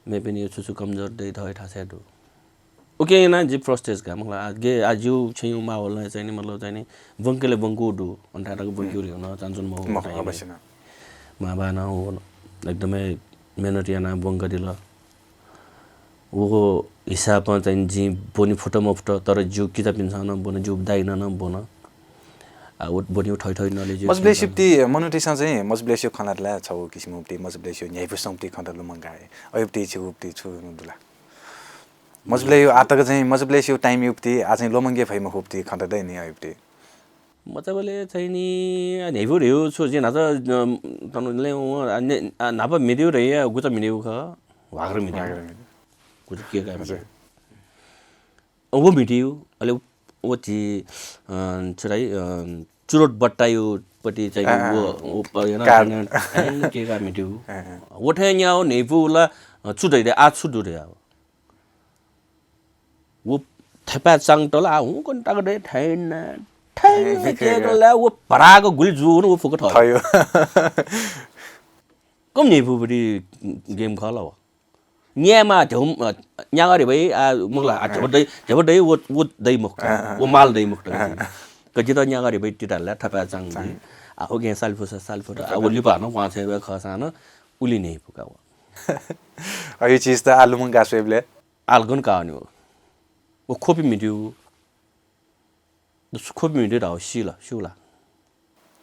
मेपिनि छु छु कमजोर दइ थः थासय् दु। उके याना जि frustration का, मतलब, आ, गे, आ, जिउ छेँयु माहौल चाहिँ नि, मतलब, चाहिँ नि, ब्वंकेले ब्वंकु दु, अन्थाय् तक ब्वंकेउ रिउ न, चान्चुन महो मखु, time-य्। अवश्य न। मां बानं व एकदमै मेहनत याना ब्वंकादिल। व हिसाबं चाहिँ जिं ब्वने फुत मफुत, तर जिउ किजापिन्सं नं ब्वन, जिउ दाइनं नं ब्वन। आ, व ब्वने थै थै नले जिउ मजबुलेसिप्ति मनूतय्सं चाहिँ मजबुलेसिउ खँ ल्हात ला छौ किसिमउप्ति मजबुलेसिउ न्ह्याइपुसंप्ति खँ त लुमंका हे। अयुप्ति छिगुप्ति छु दुला? मजबुलेयु आ तक चाहिँ मजबुलेसिउ time युप्ति आ चाहिँ लोमंगे फइ मखुप्ति खँ त दइ नि अयुप्ति। मचाबलय् चाहिँ नि, आ, न्ह्याइपु रे छु, जिं न्हाचा, अ, तनु ले, अ, आ, ने, आ, न्हापा म्हितेउ रे, आ, गुचा म्हितेउ खः, वाग्र म्हितेउ। वाग्र म्हितेउ। गुचा के का हजुर। म्हितेउ। अ, व म्हितेउ, अले व ति, अ, छु धाइ, अ, चुरोट बट्टायु पति चाहिँ आ, आ। व, व, प-, याना कार। ठाने, ठाने के का म्हितेउ। आ, आ। व ठे न्याउ न्ह्याइपु ला, अ, छु दइ रे, आ छु दु रे आ। व थेपाय् चांगतल, आ, हुंकन ताक दे, थैन, थैन, थैन, के के गला, व भराक गुलि जुन, व फुक थयो। थयो। कम न्ह्याइपुबडी game खला व। न्यायमा धेउ, अ, न्यागर हे भई, आ, मखला, आ, धेब दइ, धेब दइ, व, व दइ मखु, आ, आ। व माल दइ मखु, आ। क जित न्यागर हे भई तिताला, थेपाय् चांग दि। चांग। आ, हो गे साल फुसा, साल फुटा, आ, व लिपा न, वां छे व खसान, उलि न्ह्याइपुका व। अ, यो चिज त आ लुमंका स्वयेबले। आलगन कावनी व। व खोपी म्हितेउ। द-, खोपी म्हितेउ धाउ सिल, सिउला।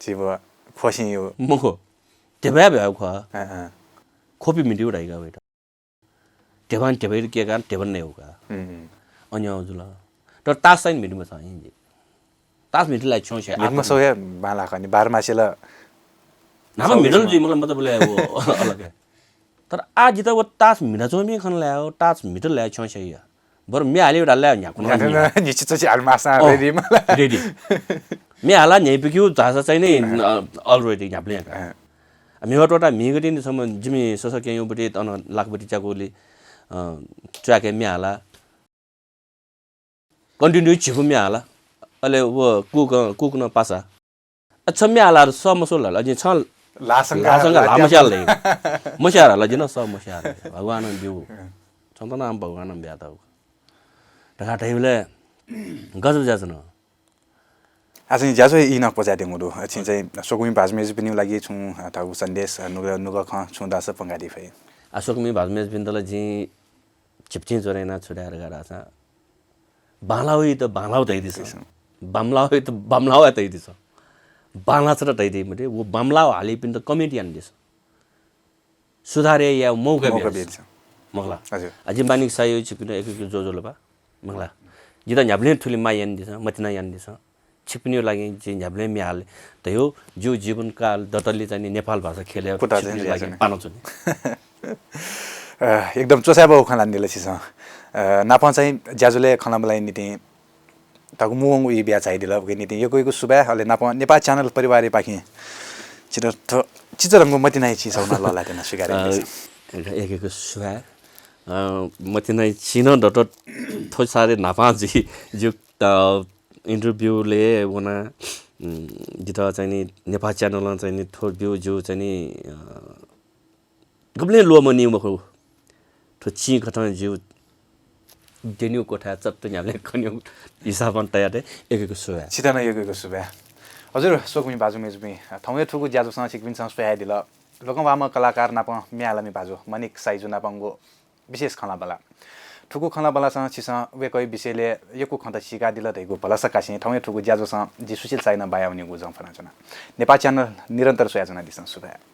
छि व ख्वसिं यु। मखु। धेबाय् भ्याउ ख्वा। अँ, अँ। खोपी म्हितेउ धाइका वइत। धेबां धेबैर के का, धेबन नै हो का। हम्म। अन्याउ जुल। तर तास चाहिँ म्हितेउ मचा हिंजी। तास म्हितेउ ला छ्यं छ्यं म्हितेउ मसौ हे बांला खनि, बार मासिल। नाम म्हितेउ जुइ, मतलब, मतलब, ले वो अलग है। तर आ जित व तास म्हिता च्वंपिं खन लायो, तास म्हितेउ ला छ्यं छ्यं या। बरु म्ये हाले डाल ला न्ह्याकुन न्ह्याकुन निश्चित चाहिँ हाल मासा अँ, ready मला। Ready। म्ये हाला न्ह्याइपुकेगु धाःसा चाहिँ नि, अ, already न्ह्याबलें का। म्हिगः त्वःता म्हिगः तिनि छम्ह जिमि ससः क्यंगुबटी अन लाखबटी च्याकूगुली, अ, च्वाके म्ये हाला। Continue झिपु म्ये हाला। अले व कुक, कुक नं पासा। अ, छ म्ये हाला सः मसः ला, अझ छं ल्हाः संका ल्हाः संका ल्हाः मस्याः ला। मस्याः ला, जिं नं सः मस्याः ला। भगवानं ब्यूगु। छन्त नं भगवानं ब्यातःगु। धकाः धइबलय् गजब ज्याझ्वः नं। आः चाहिँ ज्याझ्वः ई नं क्वचायेत्यंगु दु। अ, छिं चाहिँ स्वकुमि भाजु मय्जुपिनिगु लागि छुं, अ, थःगु सन्देश, अ, नुगः, नुगः खँ छुं धाःसा पंकादी फइ। आ, स्वकुमि भाजु मय्जुपिन्त ला जिं झिपचिं ज्वरय् यानाः छु धाये धकाः धाःसा, बांलाःगुइत बांलाःगु धयादिसँ। बांलाःगुइत बांलाःगु धयादिसँ। बांलाः छता धयादी मते, व बांलाःगु हालीपिन्त comment यानादिसँ। सुधार यायेगु मौका बियादिसँ। मखुला। हजुर। अ, जिं मानिक सायु छिकपिन्त एक एक जोजोलपा। मखुला। जितः न्ह्याबलें थुलि माया यानादिसँ, मतिना यानादिसँ। छिकपिनिगु लागि जिं न्ह्याबलें म्ये हाले धयागु जिगु जीवनकाल दतले चाहिँ नि नेपाल भाषा ख्यलय् कुतः चाहिँ छिकपिनिगु लागि पाना च्वने। अ, एकदम च्वछाय्बौ खँ ल्हानादिल छिसं। अ, नापं चाहिँ ज्याझ्वलय् खँ ल्हाःबलय् निंतिं थःगु मुंवंगु ई बिया झायादिल। उकिया निंतिं यक्व यक्व सुभाय्। अले नापं नेपाः च्यानल परिवारया पाखें छितः थ्व चिचाधंगु मतिनाया चिसः नं लःल्हायेत्यना स्वीकार यानादिसँ। अ, एक एक सुभाय्। अ, मतिनाया चिं नं दत। थ्व सारे न्हापां जि, जि, अ, interview लय् वनाः, उम्, जितः चाहिँ नि नेपाः च्यानलं चाहिँ नि थ्व ब्यूगु चाहिँ नि, अ, गबलें ल्वःमनी मखु। थ्व चिं कथं जिगु द्यनीगु क्वथाय् चट्ट न्ह्याबलें खनीगु हिसाबं तयातये। एक एक सुभाय्। छितः नं एक एक सुभाय्। हजुर, स्वकुमि भाजु मय्जुपिं, थौंया थुगु ज्याझ्वलय् छिकपिन्सं स्वयादिल। लोकंह्वाःम्ह कलाकार नापं म्ये हालामि भाजु मनिक साइजु नापंगु विशेष खँल्हाबल्हा। थुगु खँल्हाबल्हासं छिसं वय्कःया विषयलय् यक्व खँत सीकादिल धइगु भलसा कासें थौंया थुगु ज्याझ्वलय् जि सुशील साइनं बायावनीगु जं फ्वनाच्वना। नेपाः च्यानल निरन्तर स्वयाच्वनादिसँ। सुभाय्।